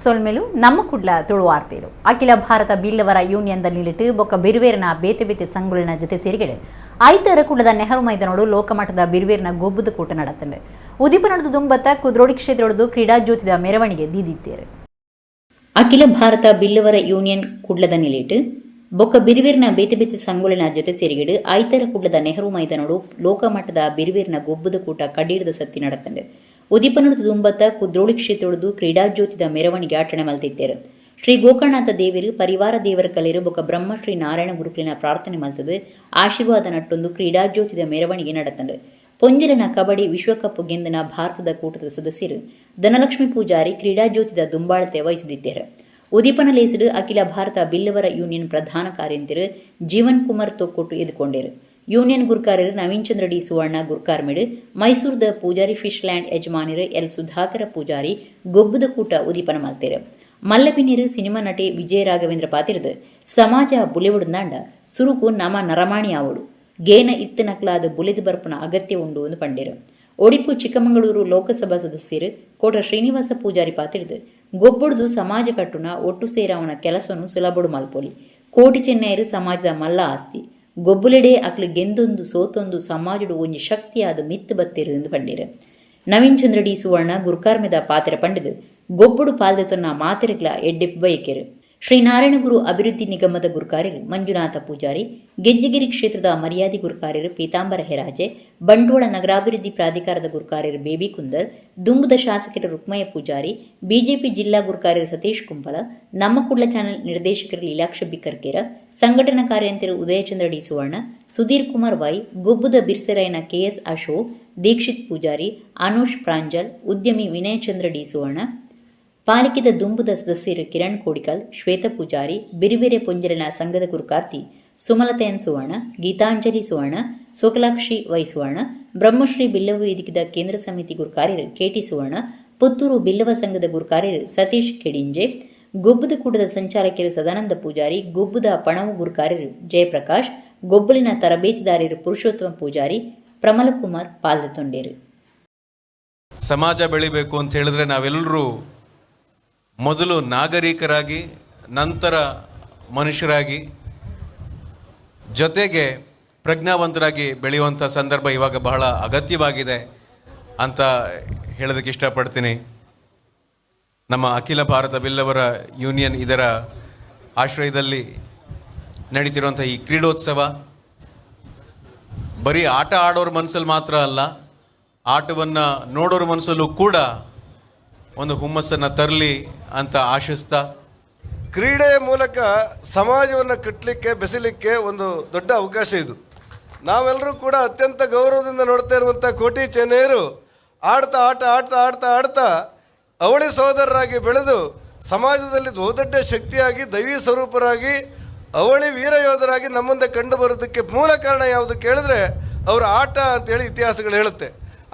ಸೊಲ್ಮೆಲು. ನಮ್ಮ ಕುಡ್ಲ ತುಳುವಾರ್ತೆಲು. ಅಖಿಲ ಭಾರತ ಬಿಲ್ಲವರ ಯೂನಿಯನ್ ದ ನಿಲಿಟ್ ಬೊಕ್ಕ ಬಿರುವೇರಿನ ಬೇತೆ ಬೇತೆ ಸಂಘುಲಿನ ಜೊತೆ ಸೇರಿಗೆಡೆ ಐತರ ಕುಡ್ಲದ ನೆಹರು ಮೈದಾನೋಡು ಲೋಕಮಟ್ಟದ ಬಿರುವೇರಿನ ಗೊಬ್ಬದ ಕೂಟ ನಡತಂಡು. ಉದೀಪ ನಡೆದು ದುಂಬತ್ತ ಕುದ್ರೋಡಿ ಕ್ಷೇತ್ರದೊಡದು ಕ್ರೀಡಾ ಜ್ಯೋತಿದ ಮೆರವಣಿಗೆ ದೀದಿತ್ತೇರು. ಅಖಿಲ ಭಾರತ ಬಿಲ್ಲವರ ಯೂನಿಯನ್ ಕುಡ್ಲದ ನಿಲಿಟ್ ಬೊಕ್ಕ ಬಿರುವೇರಿನ ಬೇತೆ ಬೇತೆ ಸಂಘುಲಿನ ಜೊತೆ ಸೇರಿಗೆಡು ಐತರ ಕುಡ್ಲದ ನೆಹರು ಮೈದಾನೋಡು ಲೋಕಮಟ್ಟದ ಬಿರುವೇರಿನ ಗೊಬ್ಬದ ಕೂಟ ಕಡೀರದ ಸತ್ತಿ ನಡತಂಡು. ಉದೀಪನೊಡದು ದುಂಬತ್ತ ಕುದ್ರೋಳಿ ಕ್ಷೇತ್ರೊಡದು ಕ್ರೀಡಾ ಜ್ಯೋತಿದ ಮೆರವಣಿಗೆ ಆಚರಣೆ ಮಲ್ತಿತ್ತೇರು. ಶ್ರೀ ಗೋಕರ್ಣನಾಥ ದೇವರು, ಪರಿವಾರ ದೇವರ ಕಲೆರು ಬೊಕ್ಕ ಬ್ರಹ್ಮಶ್ರೀ ನಾರಾಯಣ ಗುರುಕುಲಿನ ಪ್ರಾರ್ಥನೆ ಮಲ್ತದು ಆಶೀರ್ವಾದ ನಟ್ಟೊಂದು ಕ್ರೀಡಾ ಜ್ಯೋತಿದ ಮೆರವಣಿಗೆ ನಡತಂಡು. ಪೊಂಜೆಲೆನ ಕಬಡ್ಡಿ ವಿಶ್ವಕಪ್ ಗೆಂದಿನ ಭಾರತದ ಕೂಟದ ಸದಸ್ಯರು ಧನಲಕ್ಷ್ಮಿ ಪೂಜಾರಿ ಕ್ರೀಡಾ ಜ್ಯೋತಿದ ದುಂಬಾಳತೆ ವಹಿಸಿದಿತ್ತೇರು. ಉದೀಪನ ಲೇಸಿಡು ಅಖಿಲ ಭಾರತ ಬಿಲ್ಲವರ ಯೂನಿಯನ್ ಪ್ರಧಾನ ಕಾರ್ಯಂತಿರು ಜೀವನ್ ಕುಮಾರ್ ತೊಕ್ಕೊಟ್ಟು ಎದುಕೊಂಡೇರು. ಯೂನಿಯನ್ ಗುರ್ಕಾರರು ನವೀನ್ ಚಂದ್ರ ಡಿ ಸುವರ್ಣ ಗುರ್ಕಾರ್ಮಿಡು, ಮೈಸೂರದ ಪೂಜಾರಿ ಫಿಶ್ ಲ್ಯಾಂಡ್ ಯಜಮಾನಿರು ಎಲ್ ಸುಧಾಕರ ಪೂಜಾರಿ ಗೊಬ್ಬದ ಕೂಟ ಉದೀಪನ ಮಲ್ತೇರು. ಮಲ್ಲಪಿನೀರು ಸಿನಿಮಾ ನಟಿ ವಿಜಯ ರಾಘವೇಂದ್ರ ಪಾತಿರ್ದು, ಸಮಾಜ ಬುಲೆವುಡುಂದಾಂಡ ಸುರುಕು ನಮ ನರಮಾಣಿ ಆವಡು, ಗೇನ ಇತ್ತನಕ್ಲಾದ ಬುಲೆದು ಬರ್ಪುನ ಅಗತ್ಯ ಉಂಡು ಎಂದು ಪಂಡೇರು. ಒಡಿಪು ಚಿಕ್ಕಮಗಳೂರು ಲೋಕಸಭಾ ಸದಸ್ಯರು ಕೋಟ ಶ್ರೀನಿವಾಸ ಪೂಜಾರಿ ಪಾತಿರ್ದು, ಗೊಬ್ಬುಡ್ದು ಸಮಾಜ ಕಟ್ಟುನ ಒಟ್ಟು ಸೇರಾವನ ಕೆಲಸನು ಸುಲಭಡು ಮಲ್ಪೊಲಿ. ಕೋಟಿ ಚೆನ್ನೈರು ಸಮಾಜದ ಮಲ್ಲ ಆಸ್ತಿ. ಗೊಬ್ಬುಲೆಡೆ ಅಕ್ಲು ಗೆಂದೊಂದು ಸೋತೊಂದು ಸಮಾಜಡು ಒಂಜಿ ಶಕ್ತಿಯಾದ ಮಿತ್ತು ಬತ್ತೇರು ಎಂದು ಪಂಡೇರು. ನವೀನ್ ಚಂದ್ರ ಡಿ ಸುವರ್ಣ ಗುರ್ಕಾರ್ಮೆದ ಪಾತ್ರ ಪಂಡಿದು ಗೊಬ್ಬುಡು ಪಾಲ್ದೆತೊನ್ನ ಮಾತೆರ್ಗ್ಲ ಎಡ್ಡೆಪ್ಪು ಬಯಕೆರು. ಶ್ರೀ ನಾರಾಯಣಗುರು ಅಭಿವೃದ್ಧಿ ನಿಗಮದ ಗುರುಕಾರ್ಯರು ಮಂಜುನಾಥ ಪೂಜಾರಿ, ಗೆಜ್ಜೆಗಿರಿ ಕ್ಷೇತ್ರದ ಮರ್ಯಾದಿ ಗುರುಕಾರ್ಯರು ಪೀತಾಂಬರ ಹೆರಾಜೆ, ಬಂಟ್ವಾಳ ನಗರಾಭಿವೃದ್ಧಿ ಪ್ರಾಧಿಕಾರದ ಗುರುಕಾರ್ಯರು ಬೇಬಿ ಕುಂದರ್, ದುಂಬುದ ಶಾಸಕರು ರುಕ್ಮಯ್ಯ ಪೂಜಾರಿ, ಬಿಜೆಪಿ ಜಿಲ್ಲಾ ಗುರುಕಾರ್ಯರು ಸತೀಶ್ ಕುಂಪಲ, ನಮ್ಮ ಕುಡ್ಲ ಚಾನೆಲ್ ನಿರ್ದೇಶಕರು ಲೀಲಾಕ್ಷ ಬಿಕರ್ಕೇರ, ಸಂಘಟನಾ ಕಾರ್ಯಂತರು ಉದಯಚಂದ್ರ ಡಿ ಸುವರ್ಣ, ಸುಧೀರ್ ಕುಮಾರ್ ವೈ, ಗೊಬ್ಬುದ ಬಿರ್ಸೆರೈನ ಕೆಎಸ್ ಅಶೋಕ್, ದೀಕ್ಷಿತ್ ಪೂಜಾರಿ, ಅನುಷ್ ಪ್ರಾಂಜಲ್, ಉದ್ಯಮಿ ವಿನಯಚಂದ್ರ ಡಿ ಸುವರ್ಣ, ಪಾಲಿಕೆದ ದುಂಬುದ ಸದಸ್ಯರು ಕಿರಣ್ ಕೋಡಿಕಲ್, ಶ್ವೇತ ಪೂಜಾರಿ, ಬಿರುಬೇರೆ ಪೊಂಜಲಿನ ಸಂಘದ ಗುರುಕಾರ್ತಿ ಸುಮಲತೆಯನ್ ಸುವರ್ಣ, ಗೀತಾಂಜಲಿ ಸುವರ್ಣ, ಸೋಕಲಾಕ್ಷಿ ವೈ ಸುವರ್ಣ, ಬ್ರಹ್ಮಶ್ರೀ ಬಿಲ್ಲವ ವೇದಿಕೆದ ಕೇಂದ್ರ ಸಮಿತಿ ಗುರುಕಾರ್ಯರು ಕೆಟಿ ಸುವರ್ಣ, ಪುತ್ತೂರು ಬಿಲ್ಲವ ಸಂಘದ ಗುರುಕಾರ್ಯರು ಸತೀಶ್ ಕೆಡಿಂಜೆ, ಗೊಬ್ಬದ ಕೂಟದ ಸಂಚಾಲಕರು ಸದಾನಂದ ಪೂಜಾರಿ, ಗೊಬ್ಬದ ಪಣವು ಗುರುಕಾರ್ಯರು ಜಯಪ್ರಕಾಶ್, ಗೊಬ್ಬಲಿನ ತರಬೇತಿದಾರರು ಪುರುಷೋತ್ತಮ ಪೂಜಾರಿ, ಪ್ರಮಲಕುಮಾರ್ ಪಾಲ್ದೊಂಡೇರು. ಸಮಾಜ ಬೆಳಿಬೇಕು ಅಂತ ಹೇಳಿದ್ರೆ ನಾವೆಲ್ಲರೂ ಮೊದಲು ನಾಗರಿಕರಾಗಿ, ನಂತರ ಮನುಷ್ಯರಾಗಿ, ಜೊತೆಗೆ ಪ್ರಜ್ಞಾವಂತರಾಗಿ ಬೆಳೆಯುವಂಥ ಸಂದರ್ಭ ಇವಾಗ ಬಹಳ ಅಗತ್ಯವಾಗಿದೆ ಅಂತ ಹೇಳೋದಕ್ಕೆ ಇಷ್ಟಪಡ್ತೀನಿ. ನಮ್ಮ ಅಖಿಲ ಭಾರತ ಬಿಲ್ಲವರ ಯೂನಿಯನ್ ಇದರ ಆಶ್ರಯದಲ್ಲಿ ನಡೀತಿರುವಂಥ ಈ ಕ್ರೀಡೋತ್ಸವ ಬರೀ ಆಟ ಆಡೋರ ಮನಸ್ಸಲ್ಲಿ ಮಾತ್ರ ಅಲ್ಲ, ಆಟವನ್ನು ನೋಡೋರ ಮನಸ್ಸಲ್ಲೂ ಕೂಡ ಒಂದು ಹುಮ್ಮಸ್ಸನ್ನು ತರಲಿ ಅಂತ ಆಶಿಸ್ತಾ. ಕ್ರೀಡೆಯ ಮೂಲಕ ಸಮಾಜವನ್ನು ಕಟ್ಟಲಿಕ್ಕೆ, ಬೆಸೆಯಲಿಕ್ಕೆ ಒಂದು ದೊಡ್ಡ ಅವಕಾಶ ಇದು. ನಾವೆಲ್ಲರೂ ಕೂಡ ಅತ್ಯಂತ ಗೌರವದಿಂದ ನೋಡ್ತಾ ಇರುವಂಥ ಕೋಟಿ ಚೆನ್ನೈಯರು ಆಡ್ತಾ, ಆಟ ಆಡ್ತಾ ಆಡ್ತಾ ಆಡ್ತಾ ಅವಳಿ ಸಹೋದರರಾಗಿ ಬೆಳೆದು, ಸಮಾಜದಲ್ಲಿ ಬಹುದೊಡ್ಡ ಶಕ್ತಿಯಾಗಿ, ದೈವಿ ಸ್ವರೂಪರಾಗಿ, ಅವಳಿ ವೀರ ಯೋಧರಾಗಿ ನಮ್ಮ ಮುಂದೆ ಕಂಡು ಬರೋದಕ್ಕೆ ಮೂಲ ಕಾರಣ ಯಾವುದು ಕೇಳಿದ್ರೆ, ಅವರ ಆಟ ಅಂತೇಳಿ ಇತಿಹಾಸಗಳು ಹೇಳುತ್ತೆ.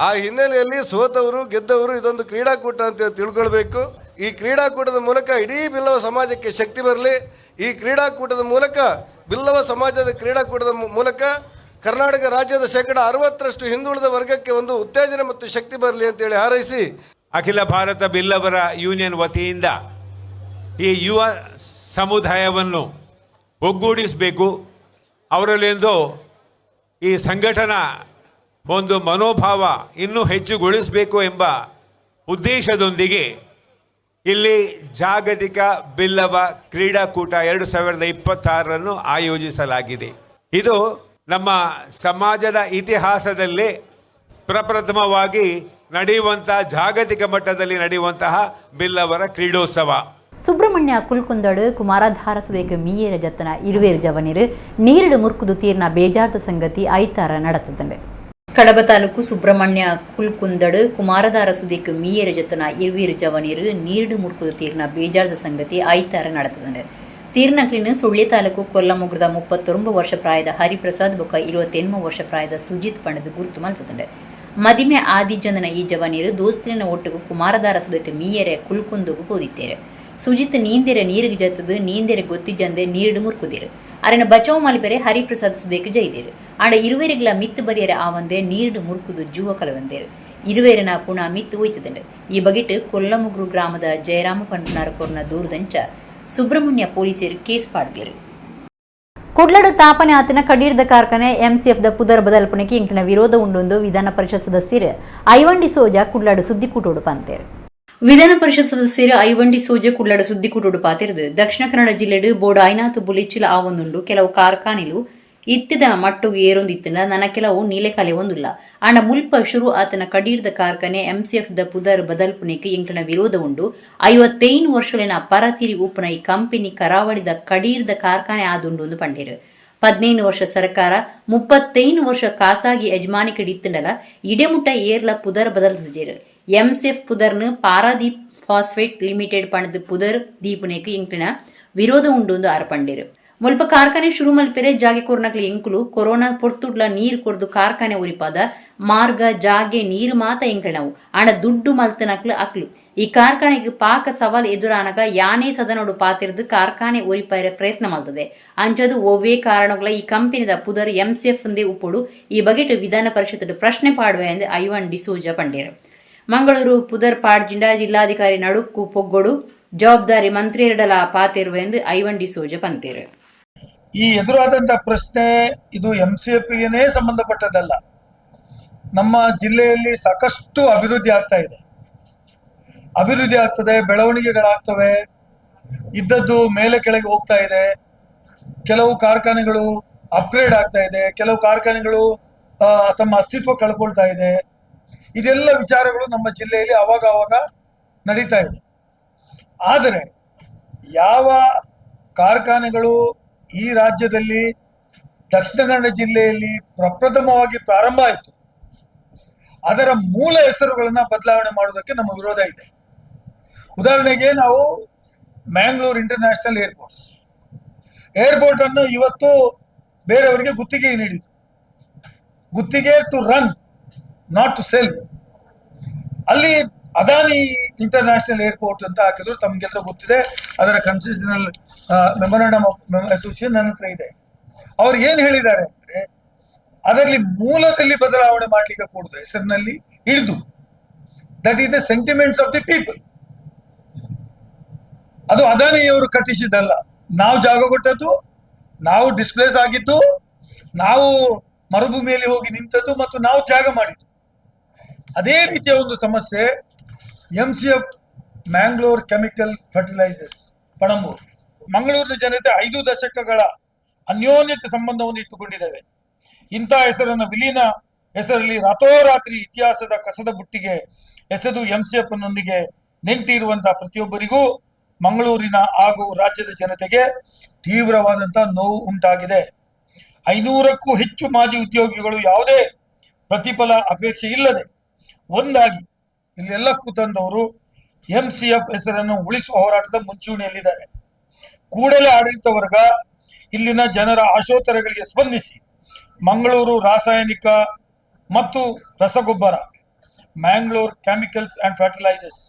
ಆ ಹಿನ್ನೆಲೆಯಲ್ಲಿ ಸೋತವರು, ಗೆದ್ದವರು, ಇದೊಂದು ಕ್ರೀಡಾಕೂಟ ಅಂತ ತಿಳ್ಕೊಳ್ಬೇಕು. ಈ ಕ್ರೀಡಾಕೂಟದ ಮೂಲಕ ಇಡೀ ಬಿಲ್ಲವ ಸಮಾಜಕ್ಕೆ ಶಕ್ತಿ ಬರಲಿ. ಈ ಕ್ರೀಡಾಕೂಟದ ಮೂಲಕ, ಬಿಲ್ಲವ ಸಮಾಜದ ಕ್ರೀಡಾಕೂಟದ ಮೂಲಕ ಕರ್ನಾಟಕ ರಾಜ್ಯದ 60%ರಷ್ಟು ಹಿಂದುಳಿದ ವರ್ಗಕ್ಕೆ ಒಂದು ಉತ್ತೇಜನ ಮತ್ತು ಶಕ್ತಿ ಬರಲಿ ಅಂತೇಳಿ ಹಾರೈಸಿ. ಅಖಿಲ ಭಾರತ ಬಿಲ್ಲವರ ಯೂನಿಯನ್ ವತಿಯಿಂದ ಈ ಯುವ ಸಮುದಾಯವನ್ನು ಒಗ್ಗೂಡಿಸಬೇಕು, ಅವರಲ್ಲಿಂದು ಈ ಸಂಘಟನಾ ಒಂದು ಮನೋಭಾವ ಇನ್ನೂ ಹೆಚ್ಚುಗೊಳಿಸಬೇಕು ಎಂಬ ಉದ್ದೇಶದೊಂದಿಗೆ ಇಲ್ಲಿ ಜಾಗತಿಕ ಬಿಲ್ಲವ ಕ್ರೀಡಾಕೂಟ 2026ರನ್ನು ಆಯೋಜಿಸಲಾಗಿದೆ. ಇದು ನಮ್ಮ ಸಮಾಜದ ಇತಿಹಾಸದಲ್ಲಿ ಪ್ರಪ್ರಥಮವಾಗಿ ನಡೆಯುವಂಥ, ಜಾಗತಿಕ ಮಟ್ಟದಲ್ಲಿ ನಡೆಯುವಂತಹ ಬಿಲ್ಲವರ ಕ್ರೀಡೋತ್ಸವ. ಸುಬ್ರಹ್ಮಣ್ಯ ಕುಲ್ಕುಂದಡು ಕುಮಾರಧಾರ ಸುದೇಕ ಮೀಯರ ಜತ್ತನ ಇರುವೇರು ಜವನಿರು ನೀರಿಡು ಮುರ್ಕುದು ತೀರ್ನ ಬೇಜಾರ್ದ ಸಂಗತಿ ಐತಾರ நடத்ததுண்டு. ಕಡಬ ತಾಲೂಕು ಸುಬ್ರಹ್ಮಣ್ಯ ಕುಲ್ಕುಂದಡು ಕುಮಾರಧಾರ ಸುದೇಕ್ ಮೀಯರ ಜತ್ತನ ಇರುವೇರು ಜವನಿರು ನೀರಿಡು ಮುರ್ಕುದು ತೀರ್ನ ಬೇಜಾರ್ದ ಸಂಗತಿ ಐತಾರ நடத்ததுண்டு. ತೀರ್ನಕ್ಲಿನ ಸುಳ್ಯ ತಾಲೂಕು ಕೊಲ್ಲಮುಗ್ರದ 39 ವರ್ಷ ಪ್ರಾಯದ ಹರಿಪ್ರಸಾದ್ ಬೊಕ್ಕ 28 ವರ್ಷ ಪ್ರಾಯದ ಸುಜಿತ್ ಪಂಡದು ಗುರುತು ಮಲ್ತದುಂಡು. ಮದಿಮೆ ಆದಿಜಂದನ ಈ ಜವನೀರು ದೋಸ್ತಿನ ಒಟ್ಟುಗು ಕುಮಾರಧಾರ ಸುದೆಟ್ಟು ಮೀಯರೆ ಕುಲ್ಕುಂದುಗು ಪೋದಿತ್ತೇರು. ಸುಜಿತ್ ನೀಂದೆರೆ ನೀರಿಗೆ ಜತ್ತದು ನೀಂದೆರೆ ಗೊತ್ತಿಜಂದೆ ನೀರಿಡು ಮುರ್ಕುದಿರು. ಅರೆನ ಬಚಾವ್ ಮಲಿಪೆರೆ ಹರಿಪ್ರಸಾದ್ ಸುದೇಕ್ ಜೈದಿರು. ಆಂಡ ಇರುವೆರಿಗ್ಲ ಮಿತ್ತು ಬರಿಯರೆ ಆವಂದೆ ನೀರಿಡು ಮುರ್ಕುದು ಜೂವ ಕಲವಂದೇರು. ಇರುವೇರನ ಪುಣ ಮಿತ್ತು ಒಯ್ತದಂಡು. ಈ ಬಗೆಟ್ ಕೊಲ್ಲಮುಗ್ರು ಗ್ರಾಮದ ಜಯರಾಮ ಪನ್ಪುನಾರ್ ಕೊರ್ನ ದೂರದಂಚ ಸುಬ್ರಹ್ಮಣ್ಯ ಪೊಲೀಸರು ಕೇಸ್ ಪಾಡ್ದೇರು. ಕುಡ್ಲಡು ತಾಪನೆ ಆತನ ಕಡೀರ್ದ ಕಾರ್ಖಾನೆ ಎಂಸಿಎಫ್ the ಪುದರ್ ಬದಲ್ಪುಣಕ್ಕೆ ಇಂಕಿನ ವಿರೋಧ ಉಂಡೊಂದು ವಿಧಾನ ಪರಿಷತ್ ಸದಸ್ಯರು ಐವನ್ ಡಿಸೋಜಾ ಕುಡ್ಲಾಡು ಸುದ್ದಿಕೂಟೋಡು ಪಂತೇರು. ವಿಧಾನ ಪರಿಷತ್ ಸದಸ್ಯರು ಐವನ್ ಡಿಸೋಜ ಕುಡ್ಲಾಡು ಸುದ್ದಿಕೂಟೋಡು ಪಾತಿರ್ದು ದಕ್ಷಿಣ ಕನ್ನಡ ಜಿಲ್ಲೆಡು ಬೋರ್ಡ್ ಐನಾತು ಬುಲಿಚಿಲ ಆವೊಂದುಂಡು. ಕೆಲವು ಕಾರ್ಖಾನೆಲು ಇತ್ತಿದ ಮಟ್ಟುಗು ಏರೊಂದಿತ್ತಿನ ನನ ಕೆಲವು ನೀಲೆಕಾಲೆ ಒಂದುಲ್ಲ. ಆಂಡ ಮುಲ್ಪ ಶುರು ಆತನ ಕಡೀರ್ದ ಕಾರ್ಖಾನೆ ಎಂಸಿಎಫ್ the ಪುದರ್ ಬದಲ್ಪುಣೆಕ್ ಎಂಕ್ಲನ ವಿರೋಧ ಉಂಡು. 55 ವರ್ಷಲೆನ ಪರತಿರಿ ಉಪ್ಪುನ ಈ ಕಂಪನಿ ಕರಾವಳಿದ ಕಡೀರ್ದ ಕಾರ್ಖಾನೆ ಆದುಂಡು ಎಂದು ಪಂಡೇರು. 15 ವರ್ಷ ಸರ್ಕಾರ 35 ವರ್ಷ ಖಾಸಗಿ ಯಜಮಾನಿಕೆ ಇತ್ತಂಡಲ ಇಡೆಮುಟ್ಟ ಏರ್ಲ ಪುದರ್ ಬದಲ್ತಜೇರು. ಎಂಸಿಎಫ್ ಪುದರ್ನು ಪಾರಾದೀಪ್ ಫಾಸ್ಫೇಟ್ ಲಿಮಿಟೆಡ್ ಪಣದ ಪುದರ್ ದೀಪುನೆಕ್ ಎಂಕ್ಲನ ವಿರೋಧ ಉಂಡು ಎಂದು ಆರ್ ಪಂಡೇರು. ಮುಲ್ಪ ಕಾರ್ಖಾನೆ ಶುರು ಮಲ್ಪೆರೆ ಜಾಗೆ ಕೊರ್ನಕ್ಲಿ ಎಂಕುಲು ಕೊರೋನಾ ಪೊರ್ತುಡ್ಲ ನೀರು ಕೊರ್ದು ಕಾರ್ಖಾನೆ ಉರಿಪಾದ. ಮಾರ್ಗ ಜಾಗೆ ನೀರು ಮಾತ ಎಂಕಣವು, ಆಂಡ ದುಡ್ಡು ಮಲ್ತನಕ್ಲು ಅಕ್ಲು. ಈ ಕಾರ್ಖಾನೆಗೆ ಪಾಕ ಸವಾಲ್ ಎದುರಾನಗ ಯಾನೇ ಸದನೋಡು ಪಾತಿರ್ದು ಕಾರ್ಖಾನೆ ಒರಿಪಾಯರೆ ಪ್ರಯತ್ನ ಮಲ್ತದೆ. ಅಂಚದು ಒವ್ವೇ ಕಾರಣಗಳ ಈ ಕಂಪನಿದ ಪುದರ್ ಎಂಸಿಎಫ್ ಒಂದೇ ಉಪ್ಪುಡು. ಈ ಬಗೆಟ್ ವಿಧಾನ ಪರಿಷತ್ ಪ್ರಶ್ನೆ ಪಾಡುವೆ ಎಂದು ಐವನ್ ಡಿಸೋಜ ಪಂಡೇರು. ಮಂಗಳೂರು ಪುದರ್ ಪಾಡ್ಜಿಂಡ ಜಿಲ್ಲಾಧಿಕಾರಿ ನಡುಕ್ಕು ಪೊಗ್ಗೊಡು, ಜವಾಬ್ದಾರಿ ಮಂತ್ರಿಯರಡಲ ಪಾತಿರುವೆ ಎಂದು ಐವನ್ ಡಿಸೋಜ ಪಂತೇರು. ಈ ಎದುರಾದಂಥ ಪ್ರಶ್ನೆ ಇದು ಎಂಸಿಎಫ್ಗೆನೇ ಸಂಬಂಧಪಟ್ಟದ್ದಲ್ಲ. ನಮ್ಮ ಜಿಲ್ಲೆಯಲ್ಲಿ ಸಾಕಷ್ಟು ಅಭಿವೃದ್ಧಿ ಆಗ್ತಾ ಇದೆ, ಅಭಿವೃದ್ಧಿ ಆಗ್ತದೆ, ಬೆಳವಣಿಗೆಗಳಾಗ್ತವೆ. ಇದ್ದದ್ದು ಮೇಲೆ ಕೆಳಗೆ ಹೋಗ್ತಾ ಇದೆ. ಕೆಲವು ಕಾರ್ಖಾನೆಗಳು ಅಪ್ಗ್ರೇಡ್ ಆಗ್ತಾ ಇದೆ, ಕೆಲವು ಕಾರ್ಖಾನೆಗಳು ತಮ್ಮ ಅಸ್ತಿತ್ವ ಕಳ್ಕೊಳ್ತಾ ಇದೆ. ಇದೆಲ್ಲ ವಿಚಾರಗಳು ನಮ್ಮ ಜಿಲ್ಲೆಯಲ್ಲಿ ಅವಾಗ ಅವಾಗ ನಡೀತಾ ಇದೆ. ಆದರೆ ಯಾವ ಕಾರ್ಖಾನೆಗಳು ಈ ರಾಜ್ಯದಲ್ಲಿ ದಕ್ಷಿಣ ಕನ್ನಡ ಜಿಲ್ಲೆಯಲ್ಲಿ ಪ್ರಪ್ರಥಮವಾಗಿ ಪ್ರಾರಂಭ ಆಯಿತು, ಅದರ ಮೂಲ ಹೆಸರುಗಳನ್ನ ಬದಲಾವಣೆ ಮಾಡೋದಕ್ಕೆ ನಮ್ಮ ವಿರೋಧ ಇದೆ. ಉದಾಹರಣೆಗೆ ನಾವು ಮ್ಯಾಂಗ್ಳೂರ್ international airport airport ಅನ್ನು ಇವತ್ತು ಬೇರೆಯವರಿಗೆ ಗುತ್ತಿಗೆ ನೀಡಿದ್ರು. ಗುತ್ತಿಗೆ to run, not to sell. ಅಲ್ಲಿ ಅದಾನಿ ಇಂಟರ್ನ್ಯಾಷನಲ್ ಏರ್ಪೋರ್ಟ್ ಅಂತ ಹಾಕಿದ್ರು. ತಮ್ಗೆಲ್ಲ ಗೊತ್ತಿದೆ. ಅದರ ಕನ್ಸೆಷನಲ್ memorandum of association ನನ್ನ ಹತ್ರ ಇದೆ. ಅವ್ರು ಏನ್ ಹೇಳಿದ್ದಾರೆ ಅಂದ್ರೆ, ಅದರಲ್ಲಿ ಮೂಲದಲ್ಲಿ ಬದಲಾವಣೆ ಮಾಡ್ಲಿಕ್ಕೆ ಕೂಡುದು, ಹೆಸರಿನಲ್ಲಿ ಹಿಡಿದು. That is the sentiments of the people. ಅದು ಅದಾನಿಯವರು ಕಟ್ಟಿಸಿದ್ದಲ್ಲ. ನಾವು ಜಾಗ ಕೊಟ್ಟದ್ದು, ನಾವು ಡಿಸ್ಪ್ಲೇಸ್ ಆಗಿದ್ದು, ನಾವು ಮರುಭೂಮಿಯಲ್ಲಿ ಹೋಗಿ ನಿಂತದ್ದು ಮತ್ತು ನಾವು ತ್ಯಾಗ ಮಾಡಿದ್ದು. ಅದೇ ರೀತಿಯ ಒಂದು ಸಮಸ್ಯೆ MCF, Mangalore chemical fertilisers, Panambur. ಮಂಗಳೂರಿನ ಜನತೆ 5 ದಶಕಗಳ ಅನ್ಯೋನ್ಯತೆ ಸಂಬಂಧವನ್ನು ಇಟ್ಟುಕೊಂಡಿದ್ದೇವೆ. ಇಂಥ ಹೆಸರನ್ನು ವಿಲೀನ ಹೆಸರಲ್ಲಿ ರಾತೋರಾತ್ರಿ ಇತಿಹಾಸದ ಕಸದ ಬುಟ್ಟಿಗೆ ಎಸೆದು ಎಂಸಿಎಫ್ ನೊಂದಿಗೆ ನೆಂಟಿರುವಂತಹ ಪ್ರತಿಯೊಬ್ಬರಿಗೂ, ಮಂಗಳೂರಿನ ಹಾಗೂ ರಾಜ್ಯದ ಜನತೆಗೆ ತೀವ್ರವಾದಂತಹ ನೋವು ಉಂಟಾಗಿದೆ. 500ಕ್ಕೂ ಹೆಚ್ಚು ಮಾಜಿ ಉದ್ಯೋಗಿಗಳು ಯಾವುದೇ ಪ್ರತಿಫಲ ಅಪೇಕ್ಷೆ ಇಲ್ಲದೆ ಒಂದಾಗಿ ಇಲ್ಲೆಲ್ಲ ಕೂತಂದವರು ಎಂಸಿಎಫ್ ಹೆಸರನ್ನು ಉಳಿಸುವ ಹೋರಾಟದ ಮುಂಚೂಣಿಯಲ್ಲಿದ್ದಾರೆ. ಕೂಡಲೇ ಆಡಳಿತ ವರ್ಗ ಇಲ್ಲಿನ ಜನರ ಆಶೋತ್ತರಗಳಿಗೆ ಸ್ಪಂದಿಸಿ ಮಂಗಳೂರು ರಾಸಾಯನಿಕ ಮತ್ತು ರಸಗೊಬ್ಬರ, ಮ್ಯಾಂಗ್ಳೂರ್ chemicals and fertilisers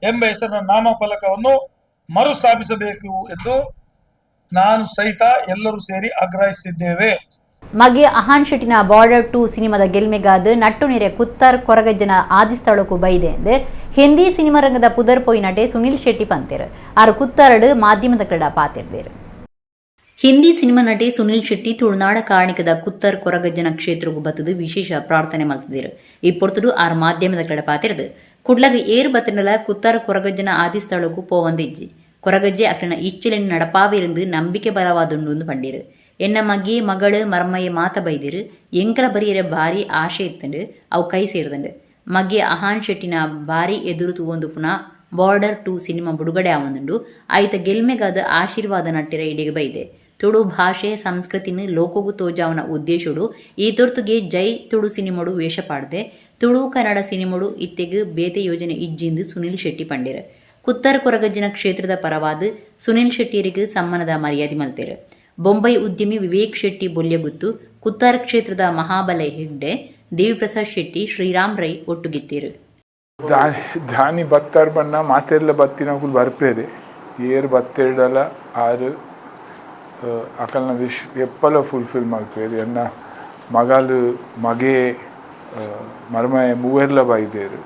ಎಂಬ ಹೆಸರಿನ ನಾಮಫಲಕವನ್ನು ಮರುಸ್ಥಾಪಿಸಬೇಕು ಎಂದು ನಾನು ಸಹಿತ ಎಲ್ಲರೂ ಸೇರಿ ಆಗ್ರಹಿಸಿದ್ದೇವೆ. ಮಗೆ ಅಹಾನ್ ಶೆಟ್ಟಿನ ಬಾರ್ಡರ್ 2 ಸಿನಿಮಾದ ಗೆಲ್ಮೆಗಾದ ನಟ್ಟು ನೆರೆ ಕುತ್ತಾರ್ ಕೊರಗಜ್ಜನ ಆದಿಸ್ಥಳಕ್ಕೂ ಬೈದೆ ಎಂದು ಹಿಂದಿ ಸಿನಿಮಾ ರಂಗದ ಪುದರ್ ಪೋಯಿ ನಟೆ ಸುನಿಲ್ ಶೆಟ್ಟಿ ಪಂತೇರು. ಆರು ಕುತ್ತಾರಡು ಮಾಧ್ಯಮದ ಕಡ ಪಾತಿರ್ದೇರು. ಹಿಂದಿ ಸಿನಿಮಾ ನಟೆ ಸುನಿಲ್ ಶೆಟ್ಟಿ ತುಳುನಾಡ ಕಾರಣಿಕದ ಕುತ್ತರ್ ಕೊರಗಜ್ಜನ ಕ್ಷೇತ್ರಗೂ ಬತ್ತದು ವಿಶೇಷ ಪ್ರಾರ್ಥನೆ ಮಲ್ತದಿರು. ಈ ಪೊರ್ತುಡು ಆರು ಮಾಧ್ಯಮದ ಕಡ ಪಾತಿರ್ದು, ಕುಡ್ಲಗ ಏರು ಬತ್ತಂಡಲ ಕುತ್ತಾರ ಕೊರಗಜ್ಜನ ಆದಿಸ್ಥಳಕ್ಕೂ ಪೋವಂದಿಜ್ಜಿ. ಕೊರಗಜ್ಜೆ ಅಕ್ಕನ ಇಚ್ಚಲಿನ ನಡಪಾವಿருந்து ನಂಬಿಕೆ ಬಲವಾದುಂಡು ಪಂಡೀರು. ಎನ್ನ ಮಗಿ ಮಗಳು ಮರ್ಮಯ್ಯ ಮಾತ ಬೈದಿರು. ಎಂಕಲ ಬರಿಯರೆ ಭಾರಿ ಆಶೆ ಇತ್ತಂಡು, ಅವು ಕೈ ಸೇರ್ದಂಡು. ಮಗೆ ಅಹಾನ್ ಶೆಟ್ಟಿನ ಭಾರಿ ಎದುರು ತೂವೊಂದು ಪುನಃ ಬಾರ್ಡರ್ 2 ಸಿನಿಮಾ ಬಿಡುಗಡೆ ಆವೊಂದುಂಡು. ಆಯ್ತ ಗೆಲ್ಮೆಗಾದ ಆಶೀರ್ವಾದ ನಟ್ಟಿರ ಇಡೆಗೆ ಬೈದೆ. ತುಳು ಭಾಷೆ ಸಂಸ್ಕೃತಿನ ಲೋಕಗು ತೋಜಾವನ ಉದ್ದೇಶಡು ಈ ತುರ್ತುಗೆ ಜೈ ತುಳು ಸಿನಿಮೋಡು ವೇಷ ಪಾಡ್ದೆ. ತುಳು ಕನ್ನಡ ಸಿನಿಮೋಡು ಇತ್ತೆಗ್ ಬೇತೆ ಯೋಜನೆ ಇಜ್ಜಿಂದು ಸುನಿಲ್ ಶೆಟ್ಟಿ ಪಂಡೇರು. ಕುತ್ತರ್ ಕೊರಗಜ್ಜನ ಕ್ಷೇತ್ರದ ಪರವಾದ ಸುನಿಲ್ ಶೆಟ್ಟಿಯರಿಗೆ ಸಮ್ಮಾನದ ಮರ್ಯಾದೆ ಮಲ್ತೇರು. ಬೊಂಬೈ ಉದ್ಯಮಿ ವಿವೇಕ್ ಶೆಟ್ಟಿ ಬೊಲ್ಯಗುತ್ತು, ಕುತ್ತಾರ್ ಕ್ಷೇತ್ರದ ಮಹಾಬಲ ಹೆಗ್ಡೆ, ದೇವಿಪ್ರಸಾದ್ ಶೆಟ್ಟಿ, ಶ್ರೀರಾಮ್ ರೈ ಒಟ್ಟುಗಿತ್ತೀರು. ದಾನಿ ಬತ್ತಾರ್ ಬಣ್ಣ ಮಾತೆರ್ಲ ಬತ್ತಿನಕುಲು ಬರ್ಪೇರೆ. ಏರ್ ಬತ್ತೆರ್ಡಲ ಆರು ಅಕಲ್ನ ವಿಶ್ ಎಪ್ಪಲ ಫುಲ್ಫಿಲ್ ಮಲ್ಪೇರು. ಎನ್ನ ಮಗಲು ಮಗೆ. ಮರ್ಮಯ ಮೂವೆರ್ಲ ಬೈದೇರು